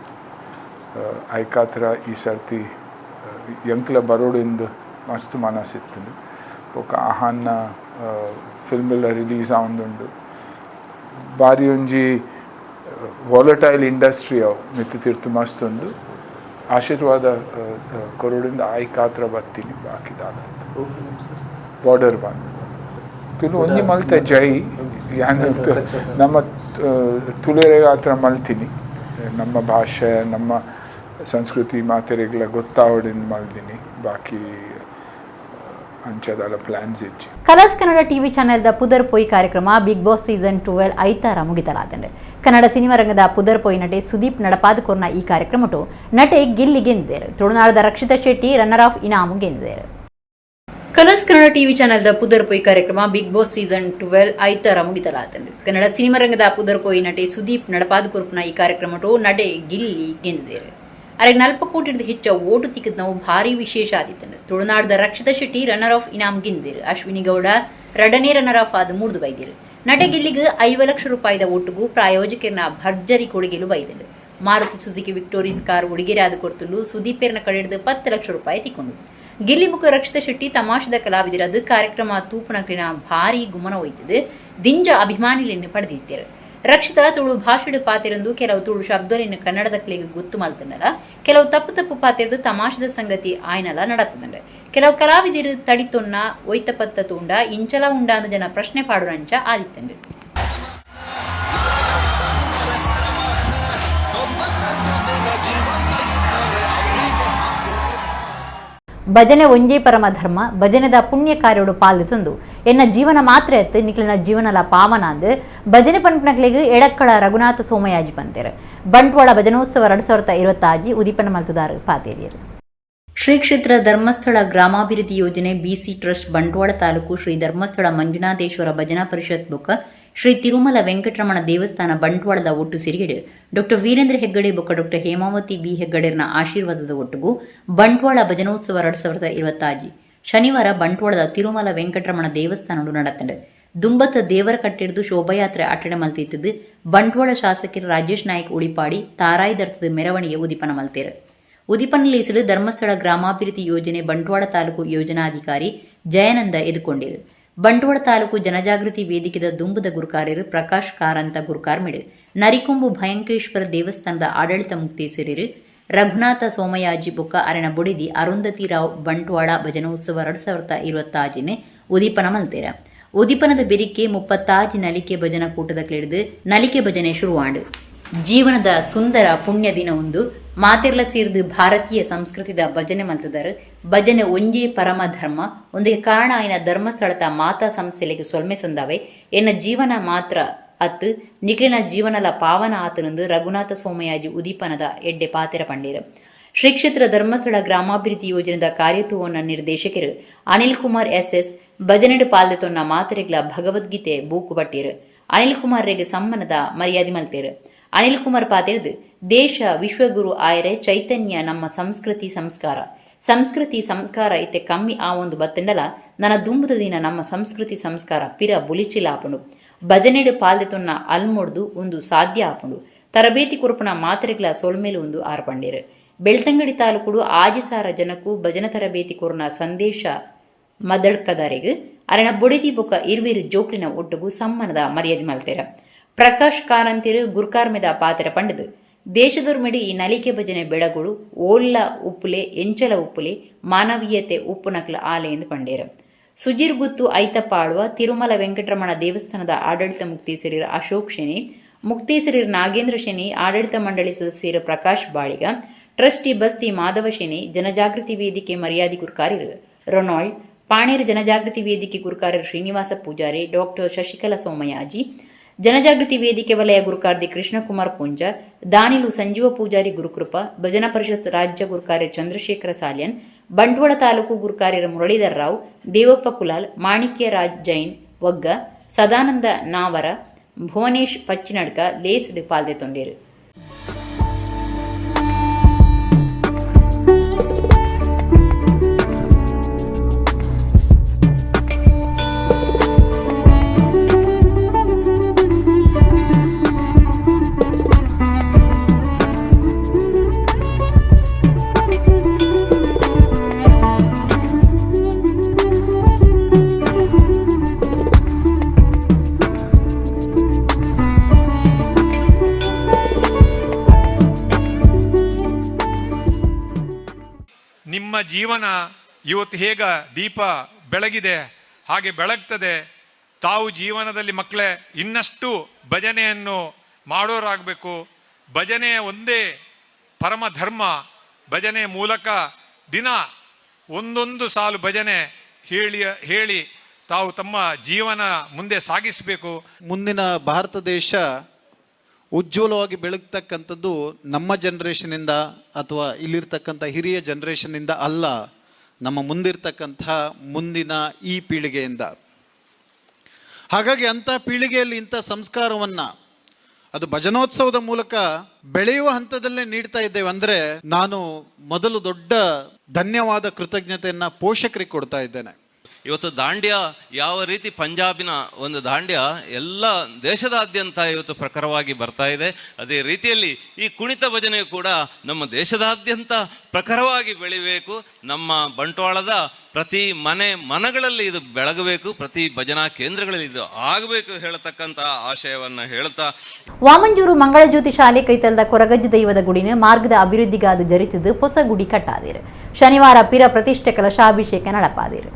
ಐಕಾತ್ರ ಈ ಸರ್ತಿ ಎಂಕ್ಲ ಬರೋಡಿಂದು ಮಸ್ತ್ ಮನಸ್ಸಿತ್ತುಂಡು ಬೊಕ ಆಹಾನ್ನ ಫಿಲ್ಮ್ ಎಲ್ಲ ರಿಲೀಸ್ ಆವೊಂದುಂಡು ಬಾರಿ ಒಂಜಿ ವಾಲಟೈಲ್ ಇಂಡಸ್ಟ್ರಿ ಅವು ಮಿತ್ತು ತಿರ್ತು ಮಸ್ತ್ ಉಂಡು ಆಶೀರ್ವಾದ ಕೊರೊಡಿಂದ ಆಯ್ಕಾತ್ರ ಬತ್ತೀನಿ ಬಾಕಿ ದಾಲ ಬಾರ್ಡರ್ ಬಂದು ತುಳು ಒಂಜಿ ಮಲ್ತೆ ಜೈ ಯಾನ್ ನಮ್ಮ ತುಳುವೆರೆಗಾತ್ರ ಮಲ್ತೀನಿ ನಮ್ಮ ಭಾಷೆ ನಮ್ಮ ಸಂಸ್ಕೃತಿ ಮಾತೆರೆಗ್ಲ ಗೊತ್ತಾವಡಿಂದ ಮಲ್ದಿನಿ ಬಾಕಿ ಅಂಚದಾಲ ಪ್ಲಾನ್ಸ್ ಇಜ್ಜಿ. ಕಲರ್ಸ್ ಕನ್ನಡ ಟಿವಿ ಚಾನೆಲ್ದ ಪುದರ್ ಪೋಯಿ ಕಾರ್ಯಕ್ರಮ ಬಿಗ್ ಬಾಸ್ ಸೀಸನ್ 12 ಐತಾರ ಮುಗಿತಲಾದಂಡೆ. ಕನ್ನಡ ಸಿನಿಮಾ ರಂಗದ ಪುದರ್ ಪೋಯಿ ನಟೆ ಸುದೀಪ್ ನಡಪಾದ ಕೊರ್ನ ಈ ಕಾರ್ಯಕ್ರಮಟು ನಟೆ ಗಿಲ್ಲಿ ಗೆಂದಿದ್ದಾರೆ. ತುಳುನಾಡದ ರಕ್ಷಿತಾ ಶೆಟ್ಟಿ ರನ್ನರ್ ಆಫ್ ಇನಾಮು ಗೆಂದಿದ್ದಾರೆ. ಕಲರ್ಸ್ ಕನ್ನಡ ಟಿವಿ ಚಾನೆಲ್ದ ಪುದರ್ ಪೋಯಿ ಕಾರ್ಯಕ್ರಮ ಬಿಗ್ ಬಾಸ್ ಸೀಸನ್ 12 ಐತಾರ ಮುಗಿತಲಾದಂಡೆ. ಕನ್ನಡ ಸಿನಿಮಾ ರಂಗದ ಪುದರ್ ಪೋಯಿ ನಟೆ ಸುದೀಪ್ ನಡಪಾದ ಕೊರ್ಪುನ ಈ ಕಾರ್ಯಕ್ರಮಟು ನಟೆ ಗಿಲ್ಲಿ ಗೆಂದಿದ್ದಾರೆ. ಅರೆಗ್ 40 ಕೋಟಿರ್ದು ಹೆಚ್ಚ ಓಟು ತಿಕ್ಕದ್ ನಾವು ಭಾರಿ ವಿಶೇಷ ಆದಿತ್ತಂಡು. ತುಳುನಾಡದ Rakshita Shetty runner of eNAM ಗೆಂದಿರು. Ashwini Gowda ರಡನೇ runner of ಆದ ಮೂರ್ದು ಬೈದಿರು. ನಟೆ ಗಿಲ್ಲಿಗೆ 50 ಲಕ್ಷ ರೂಪಾಯಿದ ಒಟ್ಟುಗು ಪ್ರಾಯೋಜಕರನ್ನ ಭರ್ಜರಿ ಕೊಡುಗೆಲು ಬೈದಂಡು. ಮಾರುತಿ ಸುಜುಕಿ ವಿಕ್ಟೋರಿಸ್ ಕಾರ್ ಉಡುಗೆರೆ ಆದ ಕೊರ್ತುಂಡು ಸುದೀಪೇರ್ನ ಕಡೆಡ್ದು 10 ಲಕ್ಷ ರೂಪಾಯಿ ತಿಕ್ಕೊಂಡು. ಗಿಲ್ಲಿ ಮುಖ ರಕ್ಷಿತಾ ಶೆಟ್ಟಿ ತಮಾಷದ ಕಲಾವಿದರದು ಕಾರ್ಯಕ್ರಮ ತೂಪುನಕ್ಲಿನ ಭಾರಿ ಗುಮನ ಒಯ್ತದೆ ದಿಂಜ ಅಭಿಮಾನಿಗಳನ್ನು ಪಡೆದಿದ್ದಾರೆ. ರಕ್ಷಿತಾ ತುಳು ಭಾಷೆಡು ಪಾತಿರಂದು ಕೆಲವು ತುಳು ಶಬ್ದಲಿನ ಕನ್ನಡದಕ್ಲಿಗೆ ಗೊತ್ತು ಮಲ್ತಂಡಲ ಕೆಲವು ತಪ್ಪು ತಪ್ಪು ಪಾತಿರದು ತಮಾಷದ ಸಂಗತಿ ಆಯ್ನಲ ನಡತದಂಡೆ. ಕೆಲವು ಕಲಾವಿದರು ತಡಿತೊನ್ನ ಒಯ್ತಪತ್ತ ತೂಂಡ ಇಂಚಲ ಉಂಡಾಂದ ಜನ ಪ್ರಶ್ನೆ ಪಾಡುರಂಚ ಆದಿತ್ತಂಡು. ಭಜನೆ ಒಂಜೇ ಪರಮ ಧರ್ಮ, ಭಜನೆದ ಪುಣ್ಯ ಕಾರ್ಯೋಡು ಪಾಲು ತಂದು ಎನ್ನ ಜೀವನ ಮಾತ್ರ ಎತ್ತು ನಿಕ್ಲಿನ ಜೀವನಲ ಪಾವನ ಅಂದು ಭಜನೆ ಪನ್ಪನಕ್ಲಿಗೆ ಎಡಕ್ಕಳ ರಘುನಾಥ ಸೋಮಯಾಜಿ ಪಂತೇರು. ಬಂಟ್ವಾಳ ಭಜನೋತ್ಸವ 2025 ಉದೀಪನ ಮಲ್ತದಾರು ಪಾತೇರಿಯರು. ಶ್ರೀ ಕ್ಷೇತ್ರ ಧರ್ಮಸ್ಥಳ ಗ್ರಾಮಾಭಿವೃದ್ಧಿ ಯೋಜನೆ ಬಿಸಿ ಟ್ರಸ್ಟ್ ಬಂಟ್ವಾಳ ತಾಲೂಕು ಶ್ರೀ ಧರ್ಮಸ್ಥಳ ಮಂಜುನಾಥೇಶ್ವರ ಭಜನಾ ಪರಿಷತ್ ಬೊಕ್ಕ ಶ್ರೀ ತಿರುಮಲ ವೆಂಕಟರಮಣ ದೇವಸ್ಥಾನ ಬಂಟ್ವಾಳದ ಒಟ್ಟು ಸಿರಿಗೆಡು ಡಾಕ್ಟರ್ ವೀರೇಂದ್ರ ಹೆಗ್ಗಡೆ ಬೊಕ್ಕ ಡಾಕ್ಟರ್ ಹೇಮಾವತಿ ಬಿ ಹೆಗ್ಗಡೆರ್ನ ಆಶೀರ್ವಾದದ ಒಟ್ಟುಗು ಬಂಟ್ವಾಳ ಭಜನೋತ್ಸವ 2025 ಶನಿವಾರ ಬಂಟ್ವಾಳದ ತಿರುಮಲ ವೆಂಕಟರಮಣ ದೇವಸ್ಥಾನಡು ನಡತಂಡು. ದುಂಬತ್ತ ದೇವರ ಕಟ್ಟಿಡ್ದು ಶೋಭಾಯಾತ್ರೆ ಅಟ್ಟಣೆ ಮಲ್ತಿತ್ತದು ಬಂಟ್ವಾಳ ಶಾಸಕರು ರಾಜೇಶ್ ನಾಯ್ಕ್ ಉಳಿಪಾಡಿ ತಾರಾಯಿದರ್ಥದ ಮೆರವಣಿಗೆ ಉದೀಪನ ಮಲ್ತೇರು. ಉದೀಪನಲೇಸಲು ಧರ್ಮಸ್ಥಳ ಗ್ರಾಮಾಭಿವೃದ್ಧಿ ಯೋಜನೆ ಬಂಟ್ವಾಳ ತಾಲೂಕು ಯೋಜನಾಧಿಕಾರಿ ಜಯಾನಂದ ಎದುಕೊಂಡಿರು. ಬಂಟ್ವಾಳ ತಾಲೂಕು ಜನಜಾಗೃತಿ ವೇದಿಕೆದ ದುಂಬುದ ಗುರುಕಾರ್ಯರು ಪ್ರಕಾಶ್ ಕಾರಂತ ಗುರುಕಾರ್ಮಿಡು ನರಿಕೊಂಬು ಭಯಂಕೇಶ್ವರ ದೇವಸ್ಥಾನದ ಆಡಳಿತ ಮುಕ್ತೇಸರಿರು ರಘುನಾಥ ಸೋಮಯಾಜಿ ಬೊಕ್ಕ ಅರೆನ ಬೊಡಿದಿ ಅರುಂಧತಿ ರಾವ್ ಬಂಟ್ವಾಳ ಭಜನೋತ್ಸವ 2025 ಉದೀಪನ ಮಲ್ತೇರ. ಉದೀಪನದ ಬೆರಿಕೆ 36 ನಲಿಕೆ ಭಜನಾ ಕೂಟದ ಕ್ಲಿಡಿದು ನಲಿಕೆ ಭಜನೆ ಶುರುವಾಂಡು. ಜೀವನದ ಸುಂದರ ಪುಣ್ಯ ದಿನ ಒಂದು ಮಾತೆರ್ಲ ಸೇರಿದು ಭಾರತೀಯ ಸಂಸ್ಕೃತಿದ ಭಜನೆ ಮಲ್ತದಾರು. ಭಜನೆ ಒಂಜೇ ಪರಮ ಧರ್ಮ ಒಂದಿಗೆ ಕಾರಣ ಆಯ್ನ ಧರ್ಮಸ್ಥಳದ ಮಾತಾ ಸಂಸ್ಥೆಲೆಗೆ ಸೊಲ್ಮೆ ಸಂದಾವೆ ಎನ್ನ ಜೀವನ ಮಾತ್ರ ಅತ್ತು ನಿಕ್ಲಿನ ಜೀವನಲ ಪಾವನ ಆತನಂದು ರಘುನಾಥ ಸೋಮಯಾಜಿ ಉದೀಪನದ ಎಡ್ಡೆ ಪಾತೆರ ಪಂಡೀರು. ಶ್ರೀ ಕ್ಷೇತ್ರ ಧರ್ಮಸ್ಥಳ ಗ್ರಾಮಾಭಿವೃದ್ಧಿ ಯೋಜನೆದ ಕಾರ್ಯತುವನ್ನ ನಿರ್ದೇಶಕರು ಅನಿಲ್ ಕುಮಾರ್ ಎಸ್ ಎಸ್ ಭಜನೆಡು ಪಾಲ್ದೆ ತೊನ್ನ ಮಾತೆರೆಗ್ಲ ಭಗವದ್ಗೀತೆ ಬೂಕು ಬಟ್ಟೀರು. ಅನಿಲ್ ಕುಮಾರ್ ರೆಗ್ ಸಮ್ಮನದ ಮರ್ಯಾದೆ ಮಲ್ತೇರು. ಅನಿಲ್ ಕುಮಾರ್ ಪಾತೆರ್ದು ದೇಶ ವಿಶ್ವಗುರು ಆಯರೆ ಚೈತನ್ಯ ನಮ್ಮ ಸಂಸ್ಕೃತಿ ಸಂಸ್ಕಾರ ಸಂಸ್ಕೃತಿ ಸಂಸ್ಕಾರ ಇತ್ತೆ ಕಮ್ಮಿ ಆ ಒಂದು ಬತ್ತಂಡಲ ನನ್ನ ದುಂಬುದ ದಿನ ನಮ್ಮ ಸಂಸ್ಕೃತಿ ಸಂಸ್ಕಾರ ಪಿರ ಬುಲಿಚಿಲ ಆಪುಂಡು. ಭಜನೆಡು ಪಾಲ್ದೆ ತೊನ್ನ ಅಲ್ಮೊಡ್ದು ಒಂದು ಸಾಧ್ಯ ಆಪುಂಡು. ತರಬೇತಿ ಕುರುಪುನ ಮಾತ್ರೆಗಳ ಸೊಲ್ಮೇಲು ಒಂದು ಆರ್ಪಂಡೇರು. ಬೆಳ್ತಂಗಡಿ ತಾಲೂಕುಡು 6,000 ಜನಕ್ಕೂ ಭಜನೆ ತರಬೇತಿ ಕೊರ್ನ ಸಂದೇಶ ಮದಡ್ಕದಾರೆಗ್ ಅರೆನ ಬೊಡಿದಿ ಬೊಕ್ಕ ಇರ್ವಿರು ಜೋಕ್ಲಿನ ಒಟ್ಟುಗು ಸಮ್ಮನದ ಮರ್ಯಾದೆ ಮಲ್ತೇರ. ಪ್ರಕಾಶ್ ಕಾರಂತಿರು ಗುರ್ಕಾರ್ಮೆದ ಪಾತ್ರ ಪಂಡದು ದೇಶದೊರ್ಮೆಡು ಈ ನಲಿಕೆ ಭಜನೆ ಬೆಳಗುಳು ಓಲ್ಲ ಉಪ್ಪುಲೆ ಎಂಚಲ ಉಪ್ಪುಲೆ ಮಾನವೀಯತೆ ಉಪ್ಪುನಕ್ಲ ಆಲೆ ಎಂದು ಪಂಡೇರು. ಸುಜಿರ್ಗುತ್ತು ಐತಪ್ಪಾಳುವ ತಿರುಮಲ ವೆಂಕಟರಮಣ ದೇವಸ್ಥಾನದ ಆಡಳಿತ ಮುಕ್ತೇಸರಿರ ಅಶೋಕ್ ಶೆಣಿ, ಮುಕ್ತೇಸರಿರ ನಾಗೇಂದ್ರ ಶೆಣಿ, ಆಡಳಿತ ಮಂಡಳಿ ಸದಸ್ಯರ ಪ್ರಕಾಶ್ ಬಾಳಿಗ, ಟ್ರಸ್ಟಿ ಬಸ್ತಿ ಮಾಧವ ಶೆಣಿ, ಜನಜಾಗೃತಿ ವೇದಿಕೆ ಮರ್ಯಾದಿ ಗುರ್ಕಾರಿರು ರೊನಾಲ್ಡ್, ಪಾಣೇರು ಜನಜಾಗೃತಿ ವೇದಿಕೆ ಗುರುಕಾರರು ಶ್ರೀನಿವಾಸ ಪೂಜಾರಿ, ಡಾಕ್ಟರ್ ಶಶಿಕಲಾ ಸೋಮಯಾಜಿ, ಜನಜಾಗೃತಿ ವೇದಿಕೆ ವಲಯ ಗುರುಕಾರ್ದಿ ಕೃಷ್ಣಕುಮಾರ್ ಪೂಂಜ, ದಾನಿಲು ಸಂಜೀವ ಪೂಜಾರಿ ಗುರುಕೃಪ, ಭಜನಾ ಪರಿಷತ್ ರಾಜ್ಯ ಗುರುಕಾರ್ಯ ಚಂದ್ರಶೇಖರ ಸಾಲ್ಯನ್, ಬಂಟ್ವಾಳ ತಾಲೂಕು ಗುರುಕಾರ್ಯರ ಮುರಳೀಧರ್ ರಾವ್, ದೇವಪ್ಪ ಕುಲಾಲ್, ಮಾಣಿಕ್ಯ ರಾಜ್ ಜೈನ್ ವಗ್ಗ, ಸದಾನಂದ ನಾವರ, ಭುವನೇಶ್ ಪಚ್ಚಿನಡ್ಕ ಲೇಸ್ಡ್ ಪಾಲ್ದೆ ತೊಂಡೇರು. ಜೀವನ ಇವತ್ತು ಹೇಗ ದೀಪ ಬೆಳಗಿದೆ ಹಾಗೆ ಬೆಳಗ್ತದೆ. ತಾವು ಜೀವನದಲ್ಲಿ ಮಕ್ಕಳೇ ಇನ್ನಷ್ಟು ಭಜನೆಯನ್ನು ಮಾಡೋರಾಗಬೇಕು. ಭಜನೆಯ ಒಂದೇ ಪರಮ ಧರ್ಮ. ಭಜನೆಯ ಮೂಲಕ ದಿನ ಒಂದೊಂದು ಸಾಲು ಭಜನೆ ಹೇಳಿ ಹೇಳಿ ತಾವು ತಮ್ಮ ಜೀವನ ಮುಂದೆ ಸಾಗಿಸಬೇಕು. ಮುಂದಿನ ಭಾರತ ದೇಶ ಉಜ್ವಲವಾಗಿ ಬೆಳಗ್ತಕ್ಕಂಥದ್ದು ನಮ್ಮ ಜನ್ರೇಷನಿಂದ ಅಥವಾ ಇಲ್ಲಿರ್ತಕ್ಕಂಥ ಹಿರಿಯ ಜನ್ರೇಷನಿಂದ ಅಲ್ಲ, ನಮ್ಮ ಮುಂದಿರ್ತಕ್ಕಂಥ ಮುಂದಿನ ಈ ಪೀಳಿಗೆಯಿಂದ. ಹಾಗಾಗಿ ಅಂಥ ಪೀಳಿಗೆಯಲ್ಲಿ ಇಂಥ ಸಂಸ್ಕಾರವನ್ನು ಅದು ಭಜನೋತ್ಸವದ ಮೂಲಕ ಬೆಳೆಯುವ ಹಂತದಲ್ಲೇ ನೀಡ್ತಾ ಇದ್ದೇವೆ ಅಂದರೆ ನಾನು ಮೊದಲು ದೊಡ್ಡ ಧನ್ಯವಾದ ಕೃತಜ್ಞತೆಯನ್ನು ಪೋಷಕರಿಗೆ ಕೊಡ್ತಾ ಇದ್ದೇನೆ. ಇವತ್ತು ದಾಂಡ್ಯ ಯಾವ ರೀತಿ ಪಂಜಾಬಿನ ಒಂದು ದಾಂಡ್ಯ ಎಲ್ಲ ದೇಶದಾದ್ಯಂತ ಇವತ್ತು ಪ್ರಖರವಾಗಿ ಬರ್ತಾ ಇದೆ, ಅದೇ ರೀತಿಯಲ್ಲಿ ಈ ಕುಣಿತ ಭಜನೆ ಕೂಡ ನಮ್ಮ ದೇಶದಾದ್ಯಂತ ಪ್ರಖರವಾಗಿ ಬೆಳಿಬೇಕು. ನಮ್ಮ ಬಂಟ್ವಾಳದ ಪ್ರತಿ ಮನೆ ಮನಗಳಲ್ಲಿ ಇದು ಬೆಳಗಬೇಕು, ಪ್ರತಿ ಭಜನಾ ಕೇಂದ್ರಗಳಲ್ಲಿ ಇದು ಆಗಬೇಕು ಹೇಳತಕ್ಕಂಥ ಆಶಯವನ್ನು ಹೇಳ್ತಾ, ವಾಮಂಜೂರು ಮಂಗಳಜ್ಯೋತಿ ಶಾಲೆ ಕೈತಲ್ದ ಕೊರಗಜ್ಜ ದೈವದ ಗುಡಿನ ಮಾರ್ಗದ ಅಭಿವೃದ್ಧಿಗಾದ ಜರಿತದ್ದು ಹೊಸ ಗುಡಿ ಕಟ್ಟಾದಿರು. ಶನಿವಾರ ಪಿರ ಪ್ರತಿಷ್ಠೆ ಕಲಶಾಭಿಷೇಕ ನಡಪಾದಿರು.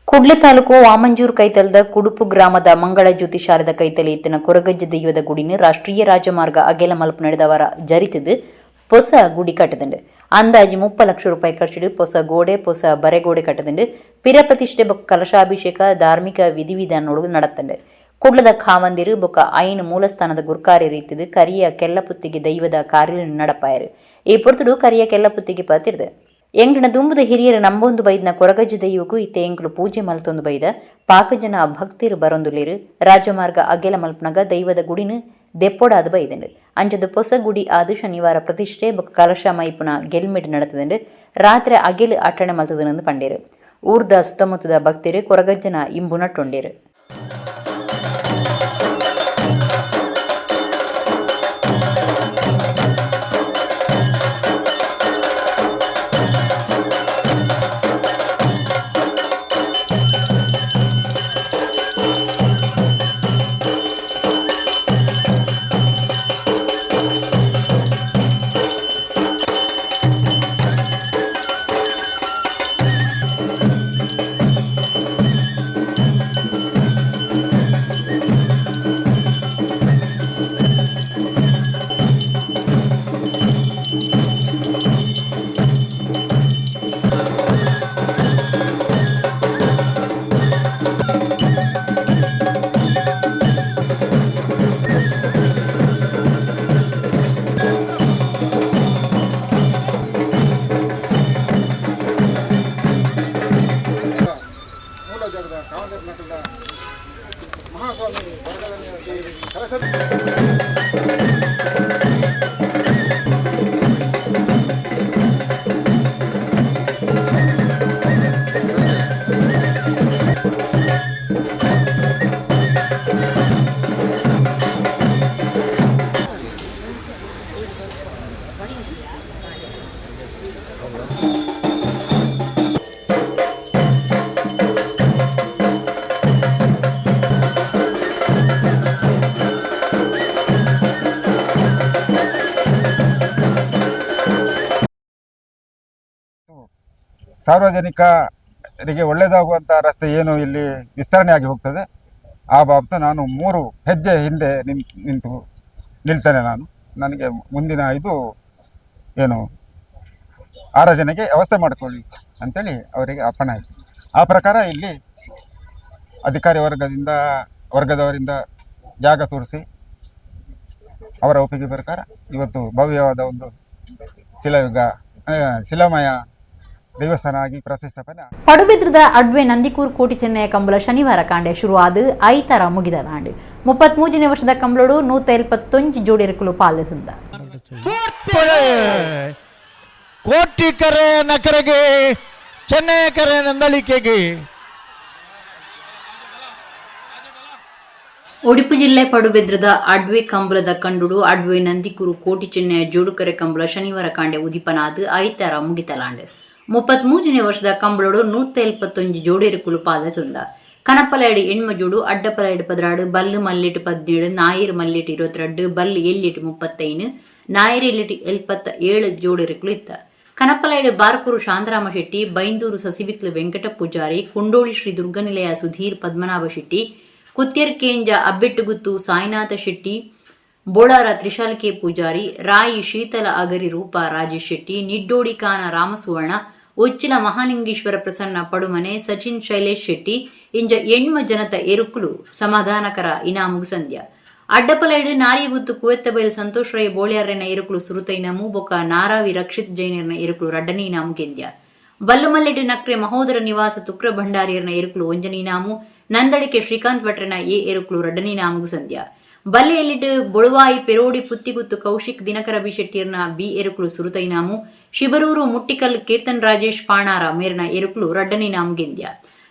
ಕುಡ್ಲೆ ತಾಲೂಕು ವಾಮಂಜೂರು ಕೈತಲದ ಕುಡುಪು ಗ್ರಾಮದ ಮಂಗಳಜ್ಯೋತಿ ಶಾಲೆದ ಕೈತಲೆ ಇತ್ತಿನ ಕೊರಗಜ್ಜ ದೈವದ ಗುಡಿನ ರಾಷ್ಟ್ರೀಯ ರಾಜಮಾರ್ಗ ಅಗೆಲ ಮಲ್ಪು ನಡೆದವರ ಜರಿತದ್ದು ಹೊಸ ಗುಡಿ ಕಟ್ಟದಂಡು. ಅಂದಾಜು 30 ಲಕ್ಷ ರೂಪಾಯಿ ಖರ್ಚಿಡು ಹೊಸ ಗೋಡೆ ಹೊಸ ಬರೆಗೋಡೆ ಕಟ್ಟದಂಡು. ಪಿರ ಪ್ರತಿಷ್ಠೆ ಬೊಕ್ಕ ಕಲಶಾಭಿಷೇಕ ಧಾರ್ಮಿಕ ವಿಧಿವಿಧಾನಗಳು ನಡತ್ತಂಡು. ಕುಡ್ಲದ ಖಾವಂದಿರು ಬೊಕ್ಕ ಐನ್ ಮೂಲಸ್ಥಾನದ ಗುರ್ಕಾರಿ ರೀತಿದು ಕರಿಯ ಕೆಲ್ಲಪುತ್ತಿಗೆ ದೈವದ ಕಾರ್ಯ ನಡಪಾಯರು. ಈ ಪೊರ್ತುಡು ಕರಿಯ ಕೆಲ್ಲಪುತ್ತಿಗೆ ಪತಿರ್ದು ಎಂಗಣ ದುಂಬುದ ಹಿರಿಯರ ನಂಬೊಂದು ಬೈದ್ನ ಕೊರಗಜ್ಜ ದೈವಕ್ಕೂ ಇತ್ತೆ ಎಂಕುಲು ಪೂಜೆ ಮಲ್ತೊಂದು ಬೈದ ಪಾಕಜನ ಭಕ್ತಿರು ಬರೊಂದುಲೇರು. ರಾಜಮಾರ್ಗ ಅಗೆಲ ಮಲ್ಪನಗ ದೈವದ ಗುಡಿನ ದೆಪ್ಪೊಡಾದ ಬೈದಂಡು. ಅಂಚದ ಪೊಸ ಗುಡಿ ಆದು ಶನಿವಾರ ಪ್ರತಿಷ್ಠೆ ಬೊಕ್ಕ ಕಲಶ ಮೈಪುನ ಗೆಲ್ಮೆಡ್ ನಡತದಂಡು. ರಾತ್ರಿ ಅಗೆಲು ಅಟ್ಟಣೆ ಮಲ್ತದನಂದು ಪಂಡೇರು. ಊರ್ದ ಸುತ್ತಮುತ್ತದ ಭಕ್ತಿರು ಕೊರಗಜ್ಜನ ಇಂಬು ನಟ್ಟೊಂಡೇರು. ಸಾರ್ವಜನಿಕರಿಗೆ ಒಳ್ಳೆಯದಾಗುವಂಥ ರಸ್ತೆ ಏನು ಇಲ್ಲಿ ವಿಸ್ತರಣೆಯಾಗಿ ಹೋಗ್ತದೆ, ಆ ಬಾಬ್ತ ನಾನು 3 ಹೆಜ್ಜೆ ಹಿಂದೆ ನಿಂತು ನಿಲ್ತೇನೆ. ನಾನು ನನಗೆ ಮುಂದಿನ ಇದು ಏನು ಆರಾಧನೆಗೆ ವ್ಯವಸ್ಥೆ ಮಾಡಿಕೊಳ್ಳಿ ಅಂಥೇಳಿ ಅವರಿಗೆ ಅಪ್ಪಣೆ ಆಯಿತು. ಆ ಪ್ರಕಾರ ಇಲ್ಲಿ ಅಧಿಕಾರಿ ವರ್ಗದವರಿಂದ ಜಾಗ ತೋರಿಸಿ ಅವರ ಒಪ್ಪಿಗೆ ಪ್ರಕಾರ ಇವತ್ತು ಭವ್ಯವಾದ ಒಂದು ಶಿಲಾಮಯ ದೇವಸ್ಥಾನ ಆಗಿ ಪ್ರತಿಷ್ಠಾಪನೆ. ಪಡುಬಿದ್ರದ ಅಡ್ವೆ ನಂದಿಕೂರ್ ಕೋಟಿ ಚೆನ್ನಯ ಕಂಬಳ ಶನಿವಾರ ಕಾಂಡೆ ಶುರುವಾದ ಐತರ ಮುಗಿದ ನಾಂಡು 33ನೇ ವರ್ಷದ ಕಂಬಳೋಡು 171 ಜೋಡಿಯರ್ಕುಲು ಪಾಲಿಸಿದ. ಕೋಟಿ ಕರೆ ನಕರೆಗೆ ಚೆನ್ನೈ ಕರೆ ನಂದಳಿಕೆಗೆ. ಒಡಿಪು ಜಿಲ್ಲೆ ಪಡುಬೆದ್ರದ ಅಡ್ವೆ ಕಂಬಳದ ಕಂಡುಡು ಅಡ್ವೆ ನಂದಿಕೂರು ಕೋಟಿ ಚೆನ್ನಯ ಜೋಡುಕರೆ ಕಂಬಳ ಶನಿವಾರ ಕಾಂಡೆ ಉದಿಪನಾದ ಐತಾರ ಮುಗಿತಲಾಂಡು. 33ನೇ ವರ್ಷದ ಕಂಬಳೋಡು 171 ಜೋಡಿಯರ್ಕುಲು ಪಾಲಿಸಿದ. ಕನಪಲೈಡು ಎಣ್ಮ ಜೋಡು, ಅಡ್ಡಪಲೈಡು 16, ಬಲ್ಲು ಮಲ್ಲಿಟ್ಟು 17, ನಾಯರ್ ಮಲ್ಲಿಟ್ಟು 22, ಬಲ್ಲು ಎಲ್ಲಿಟ್ಟು 35, ನಾಯರ್ ಎಲ್ಲಿಟ್ಟು 77 ಜೋಡಿಯರ್ಕುಲು ಇತ್ತ. ಕನಪಲೈಡ್ ಬಾರ್ಕೂರು ಶಾಂತರಾಮ ಶೆಟ್ಟಿ, ಬೈಂದೂರು ಸಸಿಬಿತ್ಲು ವೆಂಕಟ ಪೂಜಾರಿ, ಕುಂಡೋಳಿ ಶ್ರೀ ದುರ್ಗನಿಲಯ ಸುಧೀರ್ ಪದ್ಮನಾಭ ಶೆಟ್ಟಿ, ಕುತ್ಯರ್ಕೇಂಜ ಅಬ್ಬೆಟ್ಟುಗುತ್ತು ಸಾಯಿನಾಥ ಶೆಟ್ಟಿ, ಬೋಳಾರ ತ್ರಿಶಾಲ್ ಕೆ ಪೂಜಾರಿ, ರಾಯಿ ಶೀತಲ ಅಗರಿ ರೂಪ ರಾಜೇಶ್ ಶೆಟ್ಟಿ, ನಿಡ್ಡೋಡಿ ಕಾನ ರಾಮಸುವರ್ಣ, ಉಚ್ಚಿಲ ಮಹಾಲಿಂಗೇಶ್ವರ ಪ್ರಸನ್ನ ಪಡುಮನೆ, ಸಚಿನ್ ಶೈಲೇಶ್ ಶೆಟ್ಟಿ ಇಂಜ ಎಣ್ಮ ಜನತ ಎರುಕುಲು ಸಮಾಧಾನಕರ ಇನಾಮುಗು ಸಂಧ್ಯ. ಅಡ್ಡಪಲೈಡು ನಾರಿಗುತ್ತು ಕುವೆತ್ತಬೈಲು ಸಂತೋಷ್ ರೈ ಬೋಳ್ಯಾರನ ಎರುಕುಲು ಸುರುತ ಇನಾಮು ಬೊಕ್ಕ ನಾರಾವಿ ರಕ್ಷಿತ್ ಜೈನರ್ನ ಎರುಕುಲು ರಡ್ಡನಿ ಇನಾಮು ಗೆಂದ್ಯ. ಬಲ್ಲುಮಲ್ಲೆಡು ನಕ್ರೆ ಮಹೋದರ ನಿವಾಸ ತುಕ್ರ ಭಂಡಾರಿಯರ್ನ ಎರುಕುಲು ಒಂಜನಿ ಇನಾಮು, ನಂದಳಿಕೆ ಶ್ರೀಕಾಂತ್ ಭಟ್ರನ ಎ ಎರುಕುಲು ರಡ್ಡನಿ ಇನಾಮುಗು ಸಂಧ್ಯ. ಬಲ್ಲೆಯಲ್ಲಿಡು ಬೊಳುವಾಯಿ ಪೆರೋಡಿ ಪುತ್ತಿಗುತ್ತು ಕೌಶಿಕ್ ದಿನಕರ ಬಿ ಶೆಟ್ಟಿಯರ್ನ ಬಿ ಎರುಕುಲು ಸುರುತ ಇನಾಮು, ಶಿಬರೂರು ಮುಟ್ಟಿಕಲ್ ಕೀರ್ತನ್ ರಾಜೇಶ್ ಪಾಣಾರ ಮೇರ್ನ ಎರುಕುಲು ರಡ್ಡನಿ ಇನಾಮು ಗೆಂದ್ಯ.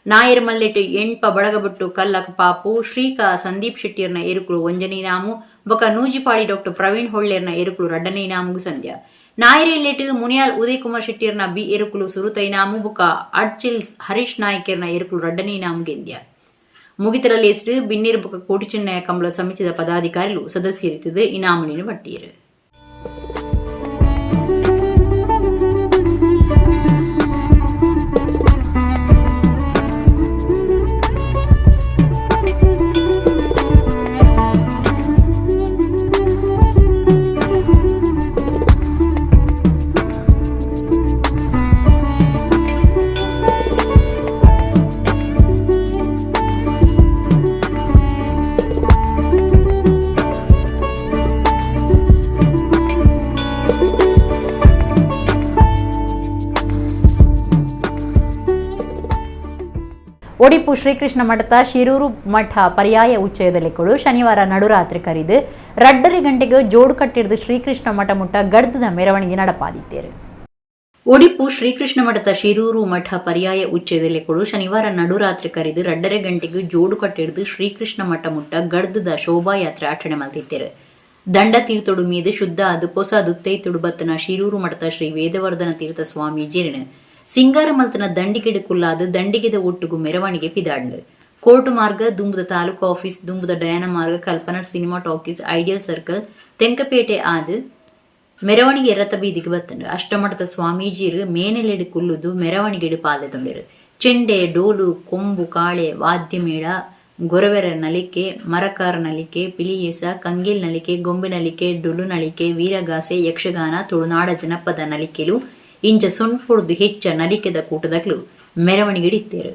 ನಾಯರ್ ಮಲ್ಲೆಟ್ ಎಣ್ಪ ಬಡಗಬಟ್ಟು ಕಲ್ಲಕ್ ಪಾಪು ಶ್ರೀಕಾ ಸಂದೀಪ್ ಶೆಟ್ಟಿಯರ್ನ ಎರುಕುಲು ಒಂಜನಿ ಇನಾಮು ಬೊಕ ನೂಜಿಪಾಡಿ ಡಾಕ್ಟರ್ ಪ್ರವೀಣ್ ಹೊಳ್ಳೇರ್ನ ಎರುಕುಲು ರಡ್ಡನಿ ಇನಾಮುಗು ಸಂಧ್ಯ. ನಾಯರೆಲ್ಲೆಟ್ ಮುನಿಯಾಲ್ ಉದಯ್ ಕುಮಾರ್ ಶೆಟ್ಟಿಯರ್ನ ಬಿ ಎರುಕುಲು ಸುರುತ ಇನಾಮು ಬೊಕ ಅಡ್ಚಿಲ್ ಹರೀಶ್ ನಾಯ್ಕೆರ್ನ ಎರುಕುಲು ರಡ್ಡನಿ ಇನಾಮು ಗೆಂದ್ಯ. ಮುಗಿತರಲ್ಲಿ ಬಿನ್ನೀರ್ ಬೊಕ ಕೋಟಿಚೆನ್ನಯ ಕಂಬಳ ಸಮಿತಿದ ಪದಾಧಿಕಾರಿಲು ಸದಸ್ಯರಿತದ ಇನಾಮುಲಿನ ಪಟ್ಟಿಯರು. ಒಡಿಪು ಶ್ರೀಕೃಷ್ಣ ಮಠದ ಶಿರೂರು ಮಠ ಪರ್ಯಾಯ ಉಚ್ಚಯದಲ್ಲಿ ಕೊಡು ಶನಿವಾರ ನಡುರಾತ್ರಿ ಕರಿದು 2:30 ಗಂಟೆಗೆ ಜೋಡು ಕಟ್ಟಿಡಿದು ಶ್ರೀಕೃಷ್ಣ ಮಠ ಮುಟ್ಟ ಗಡ್ದದ ಮೆರವಣಿಗೆ ನಡಪಾದಿದ್ದೇರು. ಒಡಿಪು ಶ್ರೀಕೃಷ್ಣ ಮಠದ ಶಿರೂರು ಮಠ ಪರ್ಯಾಯ ಉಚ್ಚಯದಲ್ಲಿ ಕೊಡು ಶನಿವಾರ ನಡುರಾತ್ರಿ ಕರಿದು 2:30 ಗಂಟೆಗೆ ಜೋಡು ಕಟ್ಟಿಡಿದು ಶ್ರೀಕೃಷ್ಣ ಮಠ ಮುಟ್ಟ ಗಡ್ದದ ಶೋಭಾಯಾತ್ರೆ ಆಚರಣೆ ಮಲ್ತಿದ್ದೇರು. ದಂಡ ತೀರ್ಥೊಡು ಮೀದು ಶುದ್ಧ ಅದು ಪೊಸ ದುತ್ತೈತೊಡು ಬತ್ತನ ಶಿರೂರು ಮಠದ ಶ್ರೀ ವೇದವರ್ಧನ ತೀರ್ಥ ಸ್ವಾಮೀಜಿಯರನು ಸಿಂಗಾರ ಮಲ್ತನ ದಂಡಿಗೆಡು ಕುಲ್ಲಾದ ದಂಡಿಗೆದ ಒಟ್ಟುಗು ಮೆರವಣಿಗೆ ಪಿದಾಡ್ಲು. ಕೋರ್ಟ್ ಮಾರ್ಗ, ದುಂಬುದ ತಾಲೂಕು ಆಫೀಸ್, ದುಂಬುದ ಡಯಾನ ಮಾರ್ಗ, Kalpana cinema talkies, ideal circle, Tenkapete ಆದ್ ಮೆರವಣಿಗೆ ರಥ ಬೀದಿಗೆ ಬತ್ತಂಡು. ಅಷ್ಟಮಠದ ಸ್ವಾಮೀಜಿಯರು ಮೇನೆಲೆಡು ಕುಲ್ಲುದು ಮೆರವಣಿಗೆಡು ಪಾಲೆ ತೊಂಡಿರು. ಚೆಂಡೆ, ಡೋಲು, ಕೊಂಬು, ಕಾಳೆ, ವಾದ್ಯಮೇಳ, ಗೊರವೆರ ನಲಿಕೆ, ಮರಕಾರ ನಲಿಕೆ, ಪಿಲಿಯೇಸ, ಕಂಗೇಲ್ ನಲಿಕೆ, ಗೊಂಬೆ ನಲಿಕೆ, ಡೊಲು ನಲಿಕೆ, ವೀರಗಾಸೆ, ಯಕ್ಷಗಾನ, ತುಳುನಾಡ ಜನಪದ ನಲಿಕೆಲು ಇಂಚ ಸೊನ್ಪೊಡ್ದು ಹೆಚ್ಚ ನಲಿಕೆದ ಕೂಟದಕ್ಲು ಮೆರವಣಿಗೆಡಿತ್ತೇರು.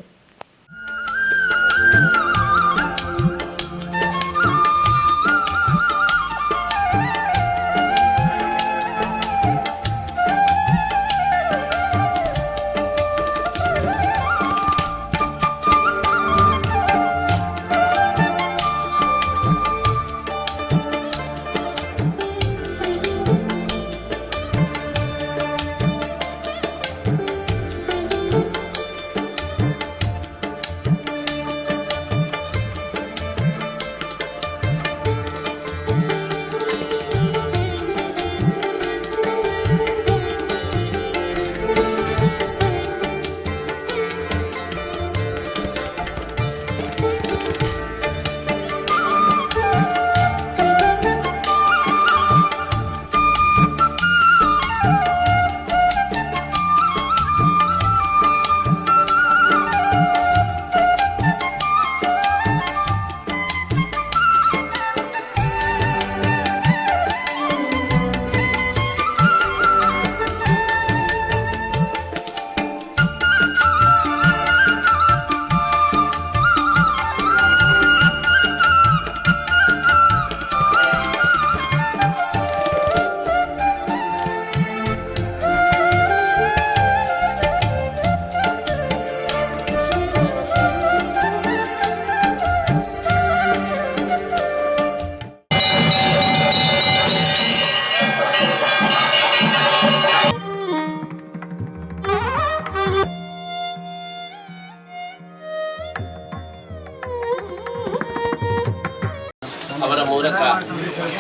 ಅವರ ಮೂಲಕ